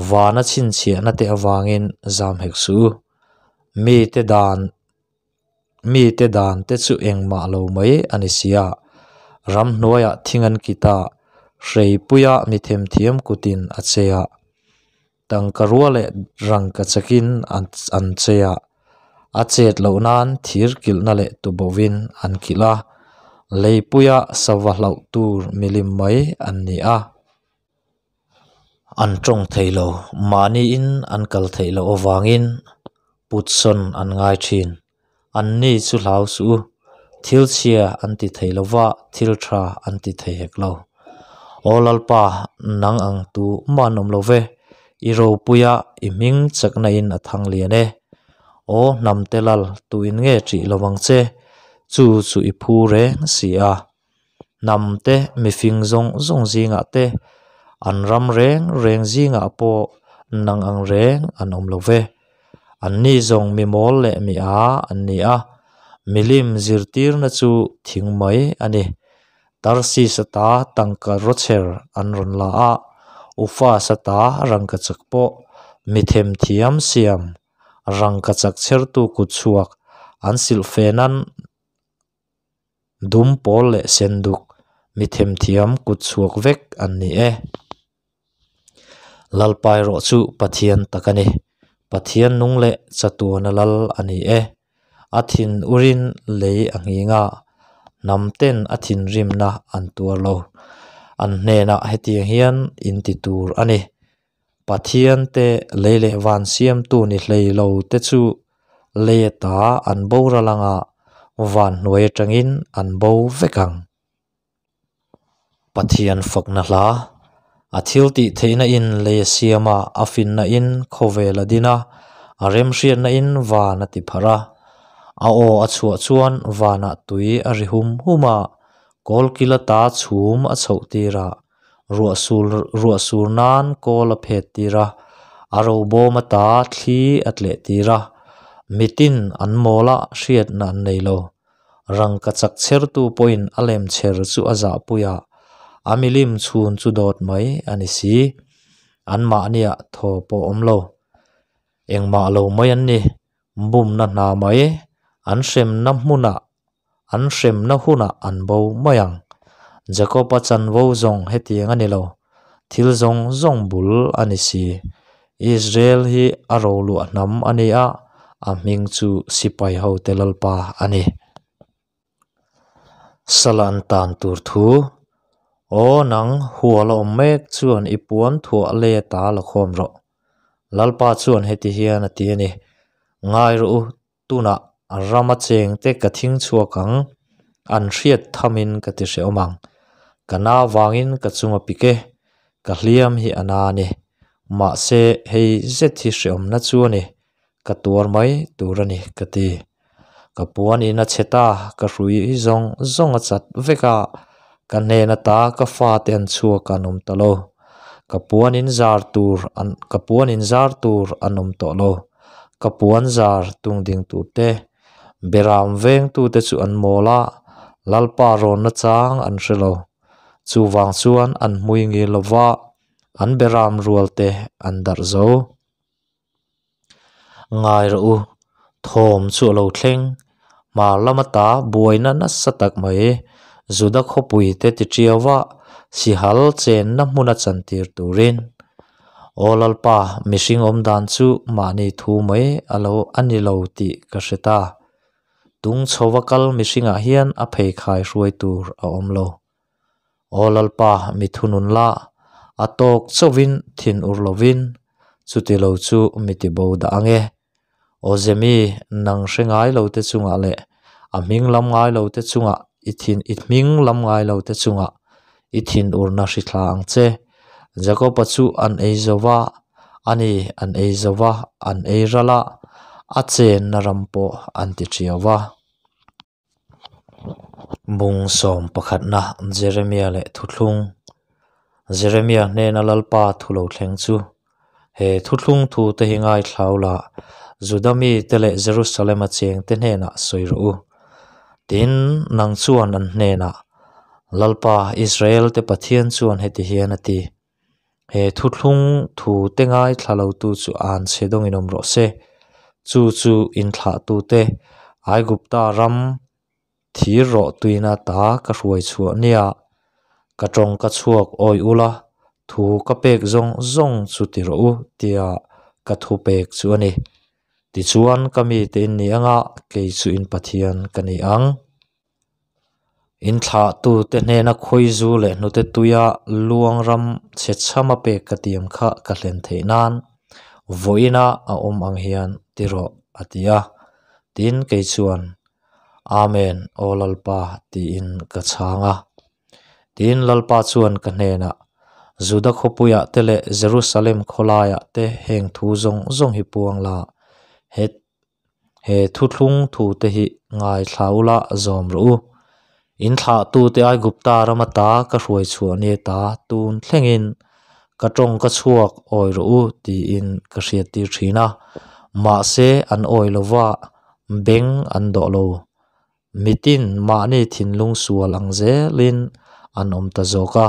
vana chhinchhiahna te avangin zam hek suh u. Mite dan Mite dan te chu engmah lo mai a ni sia. Ramhnuaiah thing an kit a, hreipuia mi themthiam kutin a che a, tangka rua leh rangka chakin an che a, a chet loh nan thir kilhna leh tubovin an kilh a, leipuia sava hlauh tur milim mai an ni a. An tawng thei lo, mahniin an kal theih loh avangin putsawn an ngai thin. Anni chu hlau suh u, thil chhia an ti thei lo va, thil tha an ti thei hek lo. Aw Lalpa, nang ang tu mah an awm lo ve, i ropuia i hming chakna in a thang lian e. Aw hnamte lal, tuin nge ṭih lo vang che, chu chu i phu reng si a. Hnam te, mifing zawng zawng zingah te, an ram reng reng zingah pawh nang ang reng an awm lo ve. Anni zawng mi mawl leh mi a an ni a, milim zirtirna chu thing mai a ni. Tarsis ata tangka rawchher an rawn la a, Ufas ata rangkachak pawh mi themthiam siam rangkachak chhertu kutchhuak an silhfenan Dum pawl leh senduk mi themthiam kut chhuak vek an ni e. Lalpa erawh chu Pathian tak a ni. Pathian nung leh chatuana lal a ni e. A thin urin lei a nghing a, hnam ten a thinrimna an tuar lo. An hnenah hetiang hian in ti tur a ni. Pathian te lei leh van siamtu ni hlei lo te chu lei ata an boral anga van hnuai atangin an bo vek ang. Pathian fakna hla, A thil tih theihna in lei a siam a, a finna in khawvel a din a, a remhriatna in van a ti pharh a. A aw a chhuah chuan vanah tui a ri hum hum a, kawlkil ata chhum a chhoh tir a, Ruah sur ruah sur nan kawl a phet tir a, a robawm ata thli a tleh tir a, mitin an mawl a hriatna an nei lo. Rangka chak chhertu pawhin a lem chher chu a zahpui a, a milim chhun chu dawt mai a ni si. Anmahniah thaw pawh awm lo. Engmah lo mai an ni. Bumna hna mai, an hremna hmunah An hremna hunah an bo mai ang. Jakob-a chanvo zawng hetiang a ni lo, thil zawng zawng bul a ni si. Israel hi a roluah hnam a ni a, a hming chu sipai hote Lalpa a ni. Sala an tan tur thu, Aw nang, hual a awm mek chuan i puan thuah lei ata la khawm rawh. Lalpa chuan heti hian a ti a ni, Ngai rawh u, Tunah rama chengte ka thing chhuak ang, an hriat thamin ka ti hrehawm ang. Ka na vangin ka chung a pik e, ka hliam hi a na a ni. Mahse, hei zet hi hrehawmna chu a ni, ka tuar mai tur a ni ka ti. Ka puan in a chhe ta, ka hrui hi zawng zawng a chat vek a, ka hnen ata ka fate an chhuak an awm ta lo. Ka puan in zar tur an ka puan in zar tur an awm tawh lo. Ka puan zar tung ding tur te, Beram vengtute chu an mawl a, Lalpa rawnna chang an hre lo. Chuvang chuan an hmui ngil lo va, an beram rual te an darh zo. Ngai rawh u, thawm chu a lo thleng. Hmar lama ta buaina nasa tak mai, Juda khawpui te ti tiau va, sihal chenna hmuna chantir turin. Aw Lalpa, mihring awm dan chu mahni thu mai a lo a ni lo tih ka hre ta. Tung chhova kal mihringah hian a pheikhai hruai tur a awm lo. Aw Lalpa, mi thunun la, a tawk chauhin thin ur lovin, chuti lo chu mi ti bo dah ang e. Aw Zemi, nang hre ngai lo te chungah leh a hming lam ngai lo te chungah i thin i hming lam ngai lo te chungah i thinurna hri thla ang che. Jakoba chu an ei zo va, a ni, an ei zo va, an ei ral a, a chenna ram pawh an ti ṭiau va. Bung sawm pakhatna Jeremia leh Thuthlung Jeremia hnena Lalpa thu lo thleng chu, He thuthlung thu te hi ngaithlau la, Juda mite leh Jerusalema chengte hnenah sawi rawh u. Tin, nang chuan an hnenah, Lalpa, Israelte Pathian chuan heti hian a ti, He thuthlung thu te ngaithla lotu chu an chhe dawngin awm rawh se. Chu chu inthlahtute Aigupta ram thir rawh tuina ta ka hruai chhuah nia. Ka tawng ka chhuak awi ula, thu ka pek zawng zawng chu ti rawh u tia ka thu pek chu a ni. Tichuan ka mite in ni anga kei chu in Pathian ka ni ang. In thlahtute hnena khawizu leh hnute tuia luang ram chhe chhama pek ka tiam kha ka hlen theih nan vawiina a awm ang hian ti rawh, a ti a. Tin, kei chuan, Amen, Aw Lalpa, tiin ka chhang a. Tin, Lalpa chuan ka hnenah, Juda khawpuiah te leh Jerusalem khawlaiah te heng thu zawng zawng hi puang la, he He thuthlung thute hi ngaithla ula zawm rawh u. In thlahtute Aigupta ram ata ka hruai chhuah ni ta tun thlengin ka tawng ka chhuak awi rawh u tiin ka hriattir thin a, mahse an awi lova beng an dawh lo. Mitin mahni thinlung sual ang zelin an awm ta zawk a.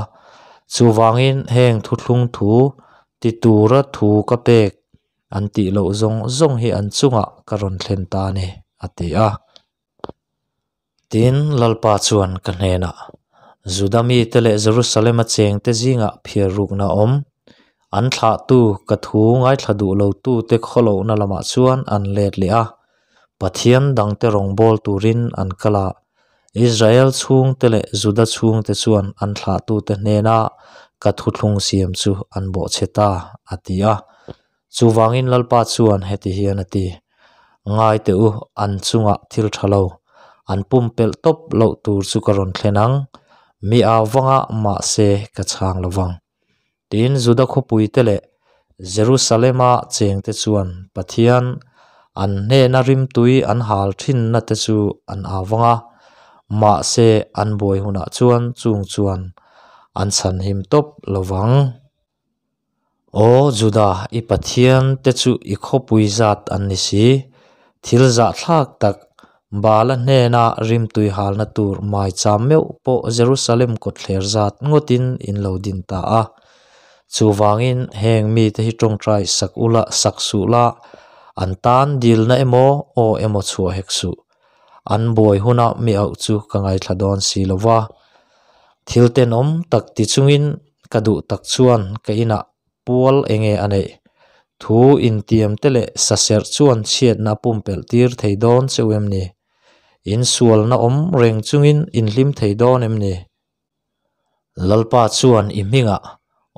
Chuvangin heng thuthlung thu ti tura thu ka pek An tih loh zawng zawng hi an chungah ka rawn thlen ta a ni, a ti a. Tin, Lalpa chuan ka hnenah, Juda mite leh Jerusalema chengte zingah phiar rukna a awm. An thlahtu, ka thu ngaithla duh lotute khawlohna lamah chuan an let leh a, Pathian dangte rawngbâwl turin an kal a. Israel chhungte leh Juda chhungte chuan an thlahtute hnena ka thuthlung siam chu an bawhchhe ta, a ti a. Chuvangin Lalpa chuan heti hian a ti, Ngai teh u, an chungah thil tha lo, an pumpelh tawp loh tur chu ka rawn thlen ang, mi au vanga mahse ka chhang lo vang. Tin, Juda khawpuite leh Jerusalema chengte chuan Pathian an hnena rimtui an hal thinna te chu an au vang a, mahse an buai hunah chuan chung chuan an chhanhim tawp lo vang. Aw Juda, i Pathian te chu i khawpui zat an ni si, thil zahthlak tak Baala hnena rimtui halna tur maicham meuh pawh Jerusalem kawtthler zat ngawtin in lo din ta a. Chuvangin heng mite hi tawngtai sak ula sak suh la, an tan dilna emaw aw emaw chhuah hek suh. An buai huna mi auh chu ka ngaithla dawn si lo va. Thil tenawm tak ti chungin ka duh tak chuan ka inah Pual enge a neih? Thu intiam te leh saserh chuan chhiatna a pumpelh tir thei dawn cheu em ni? In sualna awm reng chungin in hlim thei dawn em ni? Lalpa chuan i hmingah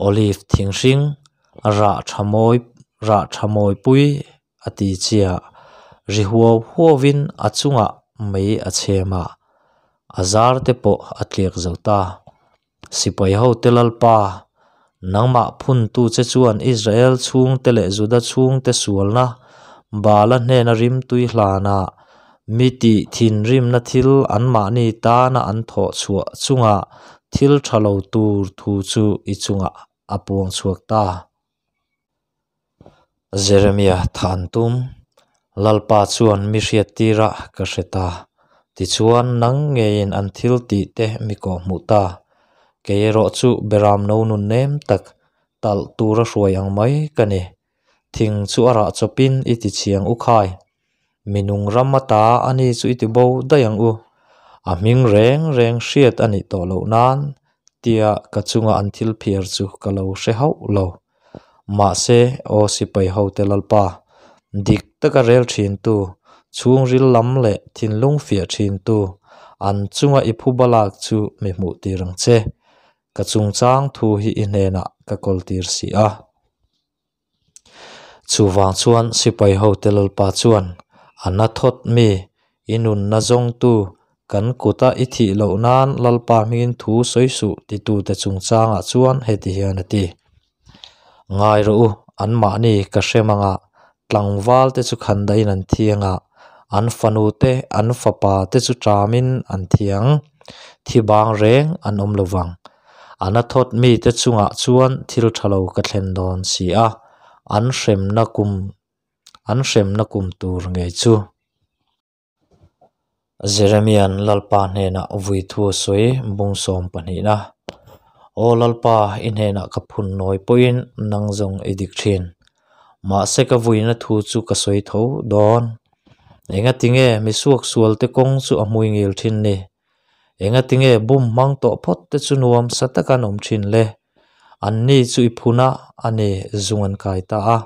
olive thinghring rah tha mawi rah tha mawipui a ti chia, ri huau huauin a chungah mei a chhem a, a zar te pawh a tliak zo ta. Sipai hote Lalpa, nangmah phuntu che chuan Israel chhungte leh Juda chhungte sualna Baala hnena rimtui hlana mi tih thinrimna thil anmahni tana an thawh chhuah chunga thil tha lo tur thu chu i chungah a puang chhuak ta. Jeremia than tum, Lalpa chuan mi hriattir a ka hre ta. Tichuan, nang ngeiin an thil tih te mi kawh hmuh ta. Kei erawh chu beram no nun nem tak, talh tura hruai ang mai ka ni. Thing chu a rah chawpin i ti chhiang u khai. Mi nung ram ata a ni chu i ti bo daih ang u. A hming reng reng hriat a nih tawh loh nan tia ka chunga an thil phiar chu ka lo hre hauh lo. Mahse, aw sipai hote Lalpa, dik taka rel thintu, chhungril lam leh thinlung fiah thintu, an chunga i phu balak chu mi hmuh tir ang che. Ka chungchang thu hi i hnenah ka kawl tir si a. Chuvang chuan sipai hote Lalpa chuan, Anathot mi, i nunna zawngtu, kan kuta i thih loh nan Lalpa hmingin thu sawi suh titute chungchangah chuan heti hian a ti. Ngai rawh u, anmahni ka hrem anga tlangval te chu khandaiin an thi anga an fanu te, an fapa te chu ṭamin an thi ang, thi bang reng an awm lo vang. Anathot mite chungah chuan thil ṭha lo ka thlen dawn si a, an hremna kum an hremna kum tur ngei chu. Jeremia'n Lalpa hnenah vui thu a sawi bung sawm pahnihna. Aw Lalpa, i hnenah ka phun nawi pawhin nang zawng i dik thin. Mahse ka vuina thu chu ka sawi tho dawn. Engatinge misuak sualte kawng chu a hmui ngil thin ni? Engatinge bum hmang tawh phawt te chu nuam sa taka an awm thin le? Anni chu i phun a, ani zung an kai ta a,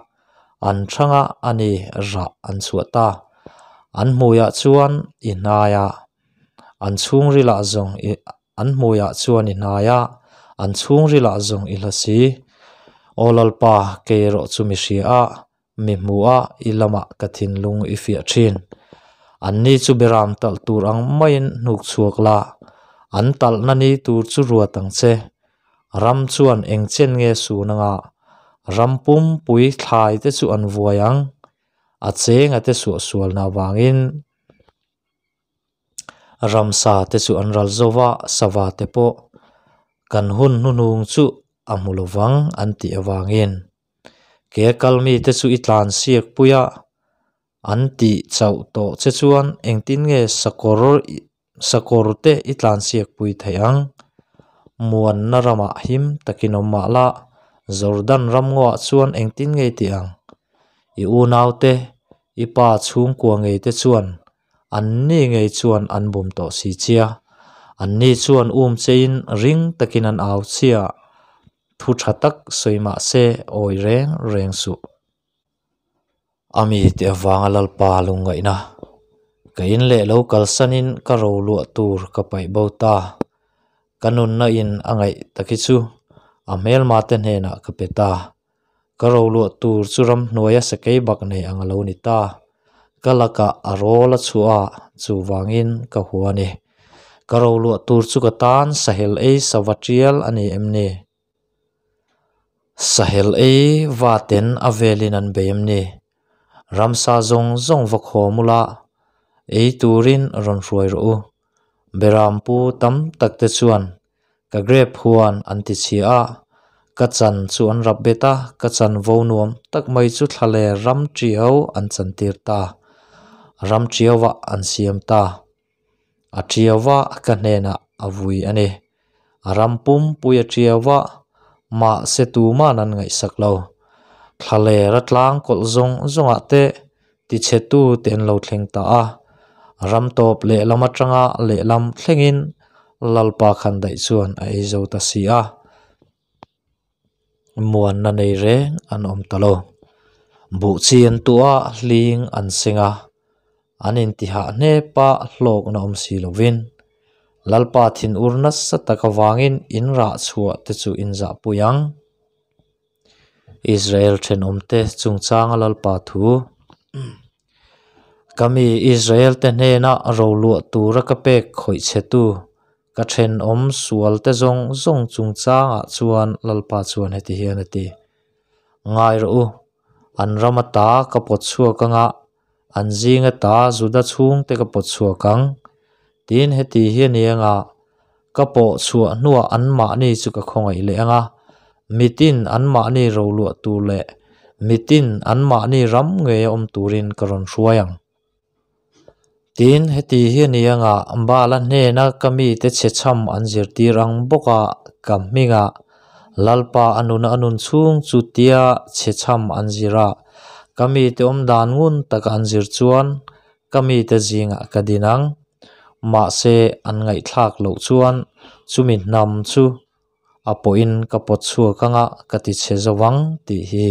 an thang a, ani rah an chhuah ta. An hmuiah chuan i hnai a, an chhungrilah zawng i an hmuiah chuan i hnai a, an chhungrilah zawng i hla si. Aw Lalpa, kei erawh chu mi hria a, mi hmu a, i lamah ka thinlung i fiah thin. Anni chu beram talh tur ang maiin hnuk chhuak la, an talhna ni tur chu ruat ang che. Ram chuan eng chen nge sun anga, ram pumpui thlai te chu an vuai ang, a chenga te suahsualna avangin ramsa te chu an ral zo va, sava te pawh kan hun hnuhnung chu a hmu lovang an tih avangin ke kal mite chu i tlan siak pui a, an tih chauh tawh che chuan engtin nge sakawr sakawr te i tlan siak pui theih ang? Muanna ramah him takin awm mah la, Jordan ramngaw ah chuan engtin nge i tih ang? I unaute, i pa chhungkua ngei te chuan anni ngei chuan an bum tawh si chia. Anni chuan um chein ring takin an au chia, thu tha tak sawi mah se awi reng reng suh. A mi te avanga Lalpa lungngaihna ka in leh lo kalsanin ka ro luah tur ka paih bo ta. Ka nunna in a ngaih taki chu a hmelma te hnenah ka pe ta. Ka ro luah tur chu ramhnuaia sakei bak nei ang a lo ni ta. Ka lakah a rawl a chhuah a, chuvangin ka hua a ni. Ka ro luah tur chu ka tan sahel ei sava tial a ni em ni? Sahel ei va ten a velin an bei em ni? Ramsa zawng zawng va khawm ula, ei turin rawn hruai rawh u. Berampu tam tak te chuan ka grape huan an ti chhia a, ka chan chu an rap bet a, ka chan vo nuam tak mai chu thla leh ram tiau an chantir ta, ram tiauah an siam ta. A tiauva ka hnenah a vui a ni. A ram pumpui a tiauva, mahse tuman an ngaihsak lo. Thla ler a tlang kawlh zawng zawngah te tichhetu te an lo thleng ta a. Ram tawp lehlam atanga lehlam thlengin Lalpa khan daih chuan a ei zo ta si a. Muanna nei reng an awm ta lo. Buh chi an tuah a, hling an seng a, an intihah hnep a, hlawkna awm si lovin Lalpa thinur nasa tak avangin in rah chhuah te chu in zahpui ang. Israel thenawmte chungchanga Lalpa thu. Ka mi Israel te hnena roluah tura ka pek khawih chhetu ka thenawm sual te zawng zawng chungchangah chuan Lalpa chuan heti hian a ti, Ngai rawh u, an ram ata ka pawt chhuak anga an zing ata Juda chhungte ka pawt chhuak ang. Tin heti hi a ni anga ka pawh chhuah hnuah anmahni chu ka khawngaih leh anga mitin anmahni roluah tur leh mitin anmahni ram ngei a awm turin ka rawn hruai ang. Tin, heti hi a ni anga Baala hnena ka mite chhe chham an zirtir ang bawka ka hmingah Lalpa a nuna a nun chhung chu tia chhe chham an zir a, ka mite awm dan ngun taka an zir chuan ka mite zingah ka din ang. Mahse, an ngaihthlak loh chuan chumi hnam chu a pawhin ka pawt chhuak anga ka ti chhe zo vang tih hi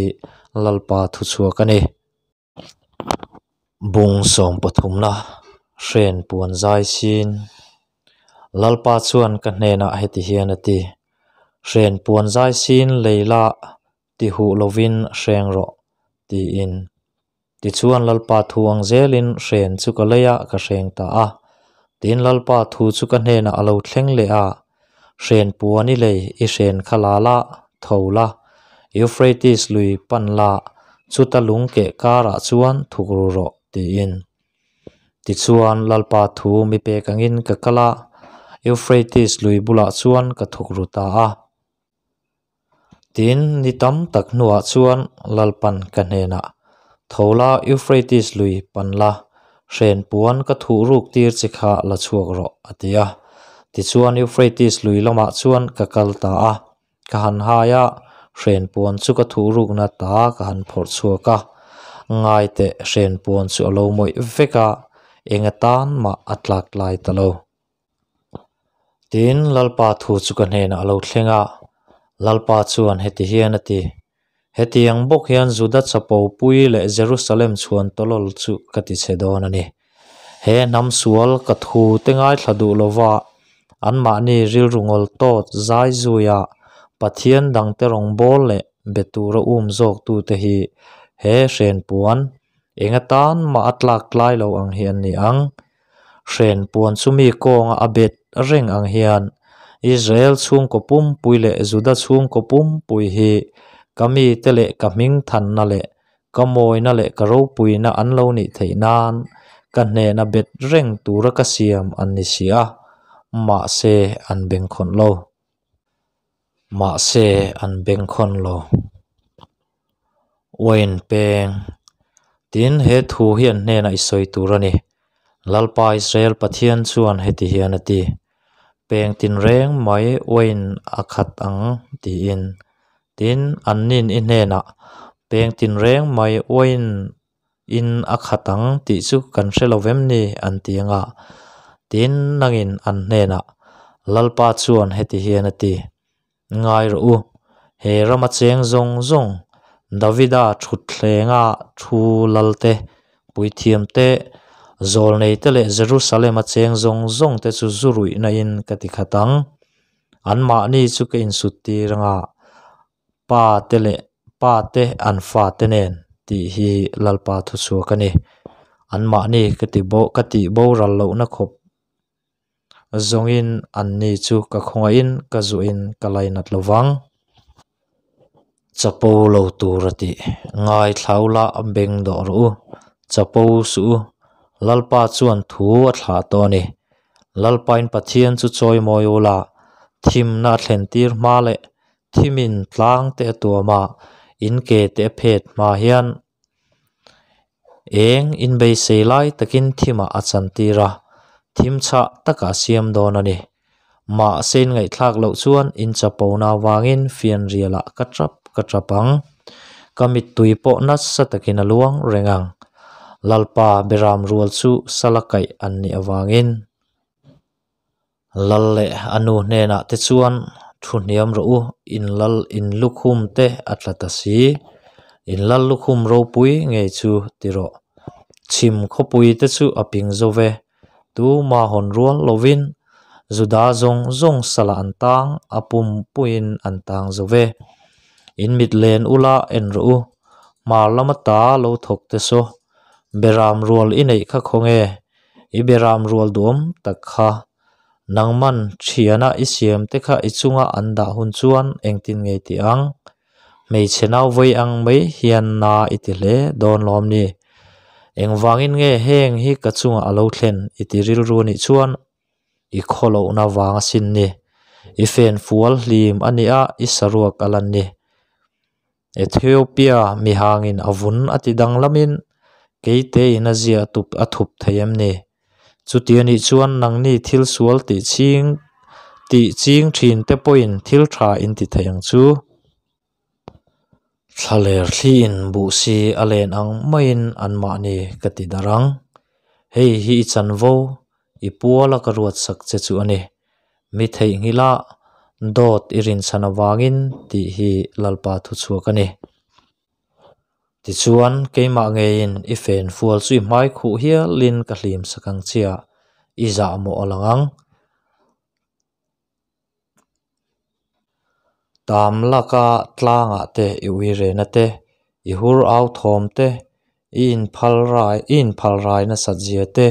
Lalpa thuchhuak a ni. Bung sawm pathumna hren puan zai sin Lalpa chuan ka hnenah heti hian a ti, Hren puan zai sin lei la ti huh lovin hreng rawh. tiin. Tichuan Lalpa thu ang zelin hren chu ka lei a, ka hreng ta a. Tin, Lalpa thu chu ka hnenah a lo thleng leh a, Hren puan i lei, i hren kha la la, tho la, Euphrates lui pan la, chuta lung keh karah chuan thuk ru rawh, tiin. Tichuan Lalpa thu mi pek angin ka kal a, Euphrates lui bulah chuan ka thuk ru ta a. Tin, ni tam tak hnuah chuan Lalpan ka hnenah, Tho la, Euphrates lui pan la, hren puan ka thuh ruk tir che kha la chhuak rawh, a ti a. Tichuan Euphrates lui lamah chuan ka kal ta a, ka han hai a, hren puan chu ka thuh rukna ta ka han phawrh chhuak a. Ngai teh, hren puan chu a lo mawih vek a, eng atan mah a tlak tlai ta lo. Tin, Lalpa thu chu ka hnenah a lo thleng a, Lalpa chuan heti hian a ti, Hetiang bawk hian Juda chapo pui leh Jerusalem chhuan tawlawl chu ka ti che dawn a ni. He hnam sual ka thu te ngaithla duh lova anmahni rilru ngawl tawt zai zuia Pathian dangte rawngbâwl leh be tura um zawktute hi he hrenpuan eng atan mah a tlak tlai lo ang hi an ni ang. Hren puan chu mi kawnga a bet reng ang hian Israel chhungkaw pumpui leh Juda chhungkaw pumpui hi ka mite leh ka hming thanna leh ka mawina leh ka ropuina an lo nih theih nan ka hnena bet reng tura ka siam an ni si a, mahse an bengkhawn lo. Mahse an bengkhawn lo. Uain peng. Tin, he thu hi an hnenah i sawi tur a ni. Lalpa Israel Pathian chuan heti hian a ti, Peng tinreng mai uain a khat ang, tiin. Tin, an nin i hnenah, Peng tinreng mai uain in a khat ang tih chu kan hre lo vem ni? an ti ang a. Tin, nangin an hnenah, Lalpa chuan heti hian a ti, Ngai rawh u, he rama cheng zawng zawng, Davida thutthlengah thu lal te, puithiam te, zawlnei te leh Jerusalem-a cheng zawng zawng te chu zu ruihna in ka ti khat ang. Anmahni chu ka insut tir anga, pa te leh pa te an fa te nen tih hi Lalpa thuchhuak a ni. Anmahni ka ti bo ka tih boral lohna khawp Zawngin anni chu ka khawngaihin ka zuahin ka lainat lo vang. Chapo lo tur a tih. Ngaithlau la beng dawh rawh u. Chapo suh u. Lalpa chuan thu a thlah tawh a ni. Lalpain Pathian chu chawimawi u la, thimna a thlen tir hma leh thimin tlang te a tuam a, in ke te a phet hma hian Eng inbeisei lai takin thimah a chantir a, thim chhah takah a siam dawn a ni. Mahse inngaihthlak loh chuan inchapona avangin fianrialah ka tap ka tap ang. Ka mittui pawh nasa takin a luang reng ang. Lalpa beram rual chu sala kaih an nih avangin. Lal leh a nu hnenah te chuan thu hniam rawh u, in lal in lukhum te a tla ta si, in lal lukhum ropui ngei chu ti rawh. Chhim khawpui te chu a ping zo ve, tuma hawn rual lovin Juda zawng zawng salah an tang, a pumpuiin an tang zo ve. In mit len ula en rawh u, hmar lama ta lo thawk te saw, beram rual i neih kha khawnge, I beram rual duam tak kha nangman thiana i siam te kha i chunga an dah hun chuan engtin nge ti ang? Hmeichhe nau vawi ang mai hian na i ti hle dawn lawm ni? Engvangin nge heng hi ka chunga a lo thlen i ti rilru nih chuan i khawlohna vang asin ni. I fen fual hlim a nia i saruak a lan ni. Ethiopia mihangin a vun a ti danglamin keitein a zia a tup a thup thei em ni? Chuti a nih chuan nangni thil sual tih ching tih ching thin te pawhin thil tha in ti thei ang chu. Thlaler thliin buhsi a len ang maiin anmahni ka ti darh ang. Hei hi i chanvo, i puala ka ruatsak che chu a ni. Mi theihnghilh a, dawt i rinchhan avangin tih hi Lalpa thuchhuak a ni. Tichuan, keimah ngeiin i fen fual chu i hmai khuh hialin ka hlim sak ang chia, i zah mawh a lang ang. Tam laka tlangah te i ui rena te, I hur au thawm te, i inphalrai i inphalrai nasat zia te,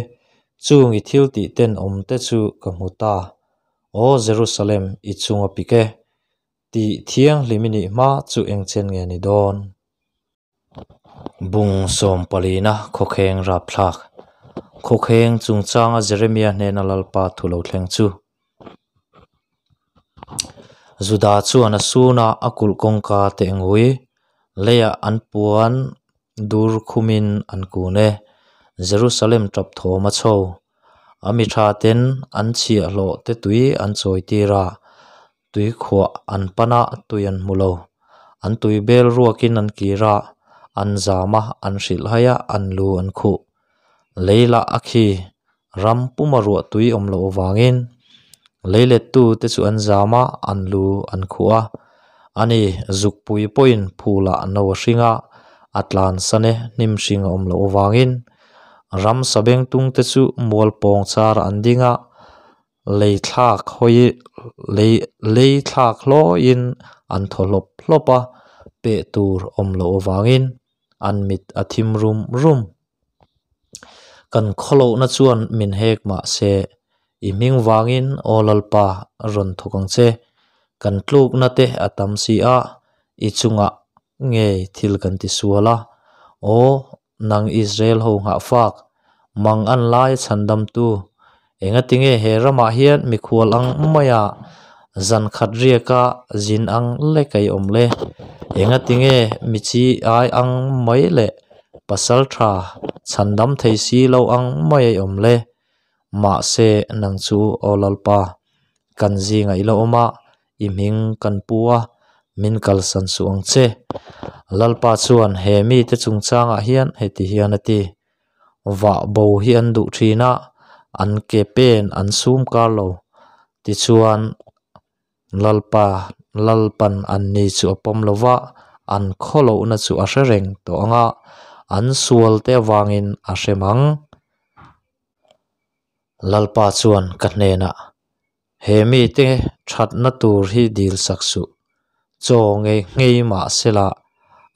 chung i thil tih tenawm te chu ka hmu ta. Aw Jerusalem, i chung a pik e. Tih thianghlim i nih hma chu engchen nge ni dawn? Bung sawmpalina khawkheng rapthlak. Khawkheng chungchanga Jeremia hnena Lalpa thu lo thleng chu. Juda chuan a suna a kulh kawngka te engui, leiah an puan dur khumin an kun e. Jerusalem tap thawm a chho. A mi tha ten an chhiahhlawh te tui an chawi tir a, tui khuah an pan a, tui an hmu lo. An tui bel ruakin an kir a, an zam a, an hrilh hai a, an lu an khuh. Lei lah a khi, ram puma ruah tui awm loh avangin lei lettu te chu an zam a, an lu an khuh a. Ani, zukpui pawhin phulah no a hring a, a tlansan e, hnim hring a awm loh avangin ram sabengtung te chu mual pawng charah an ding a, lei thlak hawi lei lei thlak hlawiin an thaw hlawp hlawp a, peh tur awm loh avangin an mit a thim rum rum. Kan khawlohna chuan min hek mah se, i hming vangin Aw Lalpa rawn thawk ang che. Kan tlukna te a tam si a, i chungah ngei thil kan ti sual a. Aw nang Israel ho nghahfak, mang an lai a chhandamtu, engatinge he ramah hian mikhual ang maia zan khat riaka zin ang lek a i awm le? Engatinge mi chi ai ang mai leh pasal tha chhandam thei si lo ang mai a i awm le? Mahse nang chu Aw Lalpa, kan zingah i la awm a, I hming kan pu a, min kalsan suh ang che. Lalpa chuan he mite chungchangah hian heti hian a ti, Vah bo hi an duh thin a, an ke pen an sum kar lo. Tichuan, Lalpa, Lalpan anni chu a pawm lo va, an khawlohna chu a hre reng tawh ang a, an sualte avangin a hrem ang. Lalpa chuan ka hnenah, He mite thatna tur hi dil sak suh. Chaw ngei nghei mah sela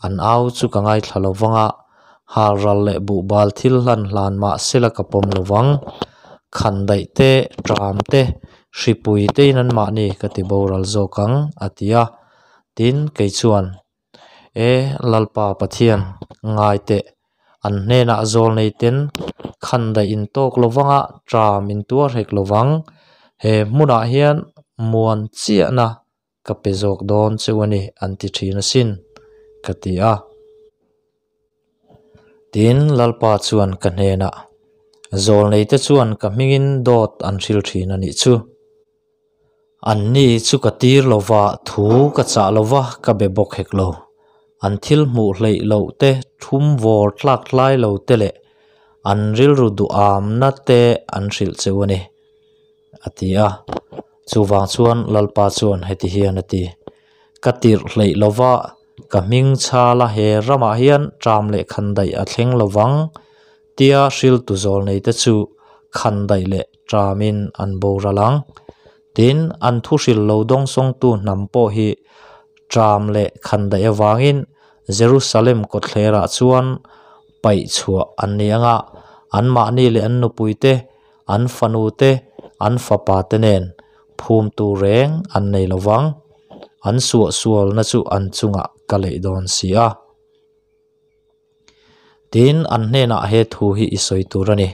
an au chu ka ngaithla lo vang a, halral leh buhbal thil hlan hlan mah sela ka pawm lo vang. Khan daih te, tram te, hripui tein anmahni ka ti boral zawk ang, a ti a. Tin, kei chuan, E Lalpa Pathian, ngai teh, an hnenah zawl nei ten khan daih in tawk lo vang a, tram in tuar hek lo vang. He hmunah hian muan chiahna ka pe zawk dawn cheu a ni, an ti thin asin, ka ti a. Tin, Lalpa chuan ka hnenah, Zawl neite chuan ka hmingin dawt an hril thin a nih chu. Anni chu ka tir lo va, thu ka chah lo va, ka be bawk hek lo. An thil hmuh hleih loh te, thum vawr tlak tlai lo te leh an rilru duhamna te an hrilh cheu a ni, a ti a. Chuvang chuan Lalpa chuan heti hian a ti, Ka tirh hleih lo va, ka hming chhala he ramah hian ṭam leh khandaih a thleng lo vang, Tia hriltu zawlneite chu khandaih leh ṭamin an boral ang. Tin, an thu hril lo dawngsawngtu hnam pawh hi ṭam leh khandaih avangin Jerusalem kawtthlerah chuan paih chhuah an ni ang a, anmahni leh an nupuite, an fanute, an fapate nen phumtu reng an nei lo vang. An suahsualna chu an chungah ka leih dawn si a. Tin, an hnenah he thu hi i sawi tur a ni,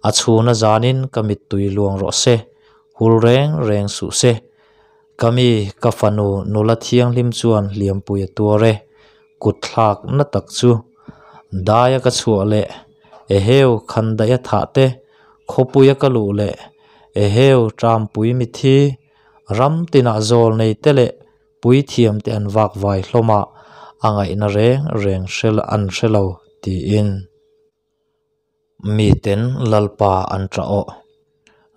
A chhuna zanin ka mittui luang rawh se, hul reng reng suh se. Ka mi, ka fanu nula thianghlim chuan hliampui a tuar e, kut thlak na tak chu. Daia ka chhuah leh, Eheu khandaih a thah te, khawpuia ka luh leh, Eheu ṭampui mithi, ram tinah zawl nei te leh Puithiamte an vak vai hlawm a, a ngaihna reng reng hre an hre lo tiin miten Lalpa an ṭah awh.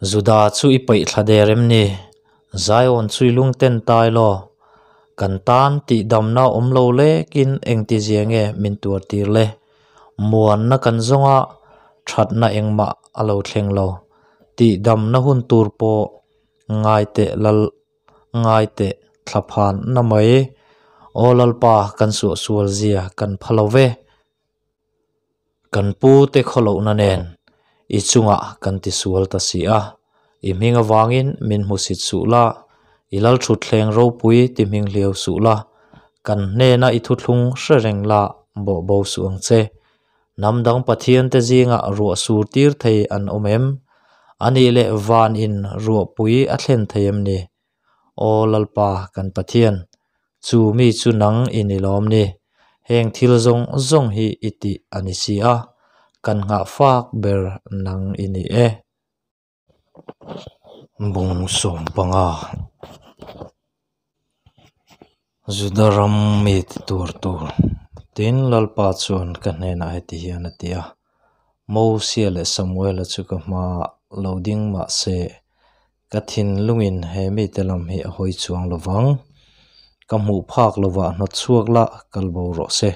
Juda chu i paih thla der em ni? Zion chu i lungten tai law? Kan tan tihdamna awm lo lekin engtizia nge min tuar tir le? Muanna kan zawng a, ṭhatna engmah a lo thleng lo. Tihdamna hun tur pawh ngaiteh lal Ngai teh, thla phan na mai. Aw Lalpa, kan suahsual zia kan pha lo ve. Kan pu te khawlohna nen i chungah kan tisual ta si a, i hming avangin min hmusit suh la, i lalthutthleng ropui ti hming hliau suh la, kan hnena i thuthlung hre reng la bawh bo suh ang che. Hnam dang pathian te zingah ruah sur tir thei an awm em? A nih leh van in ruahpui a thlen thei em ni? Aw Lalpa kan Pathian, chu mi chu nang i ni lawm ni? Heng thil zawng zawng hi i tih a ni si a, kan nghah fak ber nang i ni e. Bung 15. Juda ram mi ti tur tur. Tin, Lalpa chuan ka hnenah heti hian a ti a, Mosia leh Samuela chu ka hmaah lo ding mah se, ka thinlungin he mite lam hi a hawi chuang lo vang. Ka hmuh phak lovah hnawt chhuak la, kal bo rawh se.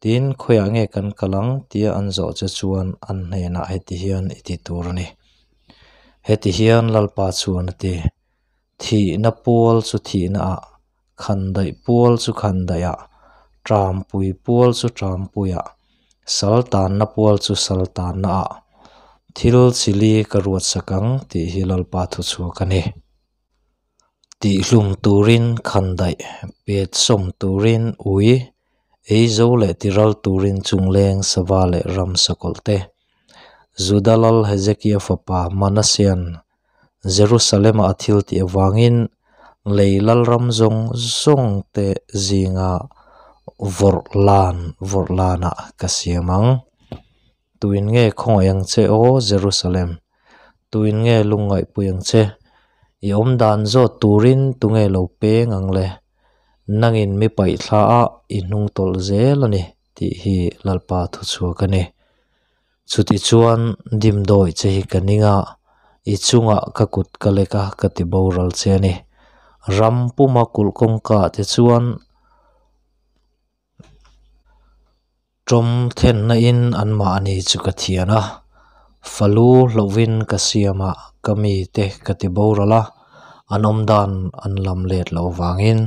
Tin, khawiah nge kan kal ang? tia an zawh che chuan an hnenah heti hian i ti tur a ni. Heti hian Lalpa chuan a ti, Thihna pual chu thihnaah, khandaih pual chu khandaihah, ṭampui pual chu ṭampuiah, saltanna pual chu saltannaah, thil chili ka ruatsak ang tih hi Lalpa thuchhuak a ni. Tihhlum turin khandaih, pet sawm turin ui, ei zo leh tiral turin chungleng sava leh ram sakawlh te. Juda lal Hezekia fapa Manasean Jerusalem-a a thil tih avangin lei lalram zawng zawng te zinga vawrh lan vawrh lanah ka siam ang. Tuin nge khawngaih ang che aw Jerusalem? Tuin nge lungngaihpui ang che? I awm dan zawt turin tunge lo peng ang le? Nangin mi paihthla a i hnung tawlh zel a ni tih hi Lalpa thuchhuak a ni. Chutichuan dimdawi che hi ka ning a, i chungah ka kut ka lek a ka ti boral che a ni. Ram puma kulh kawngka te chuan Tawm thenna in anmahni chu ka thian a, falu hlohvin ka siam a, ka mite ka ti boral a, an awm dan an lam let loh vangin.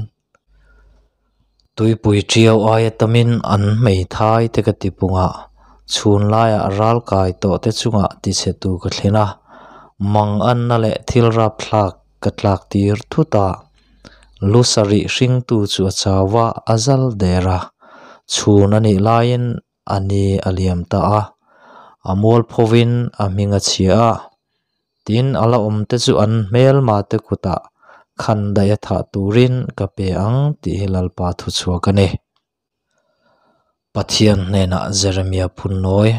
Tuipui tiau aia tamin an hmeithai te ka ti pung a, chhun laiah ral kai tawh te chungah tichhetu ka thlen a, mang anna leh thil rapthlak ka tlak tir thut a, lu sarih hringtu chu a chau a, a zal der a, chhun a nih laiin a ni a liam ta a, a mualphovin a hming a chhia a, tin a la awm te chu an hmelma te kutah khan daih a thah turin ka pe ang tih hi Lalpa thuchhuak a ni. Pathian hnenah Jeremia phunnawi,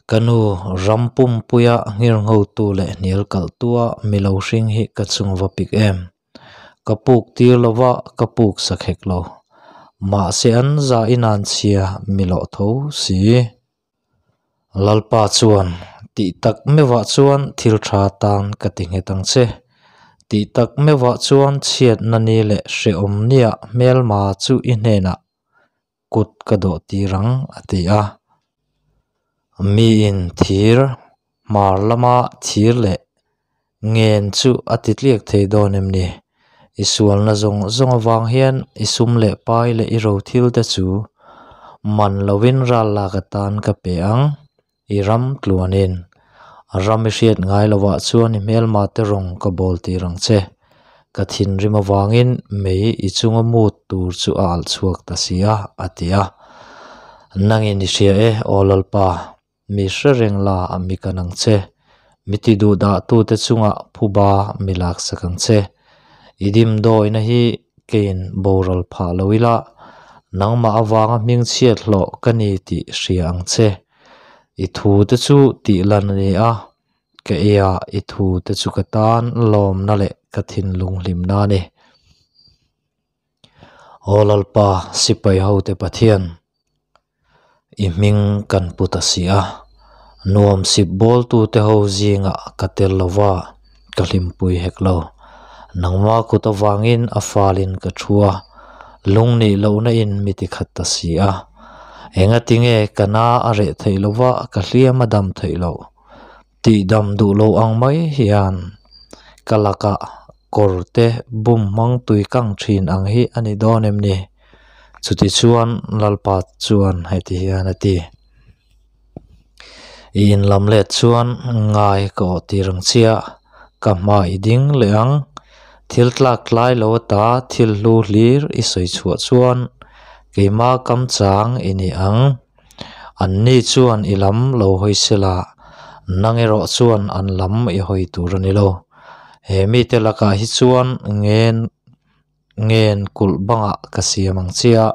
Ka nu, ram pumpuia nghirnghotu leh hnial kalhtua mi lo hring hi ka chung va pik em? Ka puk tir lo va, ka puk sak hek lo. Mahse an za inan chhia mi loh tho si. Lalpa chuan, Tih tak meuhah chuan thil tha tan ka ti nghet ang che. Tih tak meuhah chuan chhiatna ni leh hrehawm niah hmelma chu i hnenah kut ka dawh tir ang, a ti a. Miin thir hmar lama thir leh ngen chu a ti tliak thei dawn em ni? I sualna zawng zawng avang hian i sum leh pai leh i rothil te chu man lovin ral lak atan ka pe ang, i ram tluanin. A ram i hriat ngai lovah chuan i hmelma te rawng ka bawl tir ang che. Ka thinrim avangin mei i chunga mut tur chu a alh chhuak ta si a, a ti a. Nangin i hria e, Aw Lalpa, Mi hre reng la a mi kan ang che. Mi ti duh dah tute chungah phuba mi lak sak ang che. I dimdawina hi keiin boral phah lo ila, nangmah avanga hming chhiat hlawh ka ni tih hria ang che. I thu te chu tih lan a ni a, ka ei a, i thu te chu ka tan lawmna leh ka thinlung hlimna a ni. Aw Lalpa, sipai hote Pathian. I hming kan pu ta si a, nuam sip bawltute ho zingah ka tel lo va, ka hlimpui hek lo. Nangma kut avangin a falin ka thu a, lung nih lohna in mi ti khat ta si a. Engatinge ka na a reh theih lo va, ka hliam a dam theih loh? Tihdam duh lo ang mai hian ka lakah. Kawrte bum hmang tui kang thin ang hi a ni dawn em ni? Chutichuan Lalpa chuan heti hian a ti. I inlam let chuan ngai ka awh tir ang che a, ka hma i ding leh ang. Thil tlak tlai lo ata thil hlu hlir i sawi chhuah chuan keima kam chang i ni ang. Anni chuan i lam lo hawi sela, nang erawh chuan an lam i hawi tur a ni lo. He mite lakah hi chuan ngen ngen kulh bangah ka siam ang che a,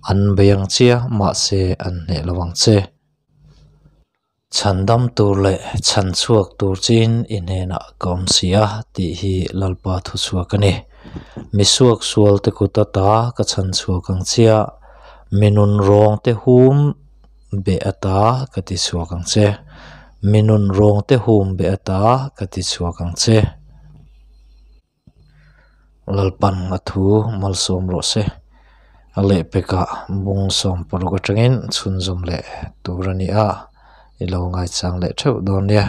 an bei ang che a, mahse an hneh lo ang che. Chhandam tur leh chhan chhuak tur chiin i hnenah ka awm si a tih hi Lalpa thuchhuak a ni. Misuak sual te kut ata ka chhan chhuak ang che a, mi nun rawng te hum beh ata ka ti chhuak ang che. Mi nun rawng te hum beh ata ka ti chhuak ang che. Lalpan a thu malsawm rawh se. A lehpekah bung 60 atangin chhunzawm leh tur a ni a, i lo ngaichang leh theuh dawn nia.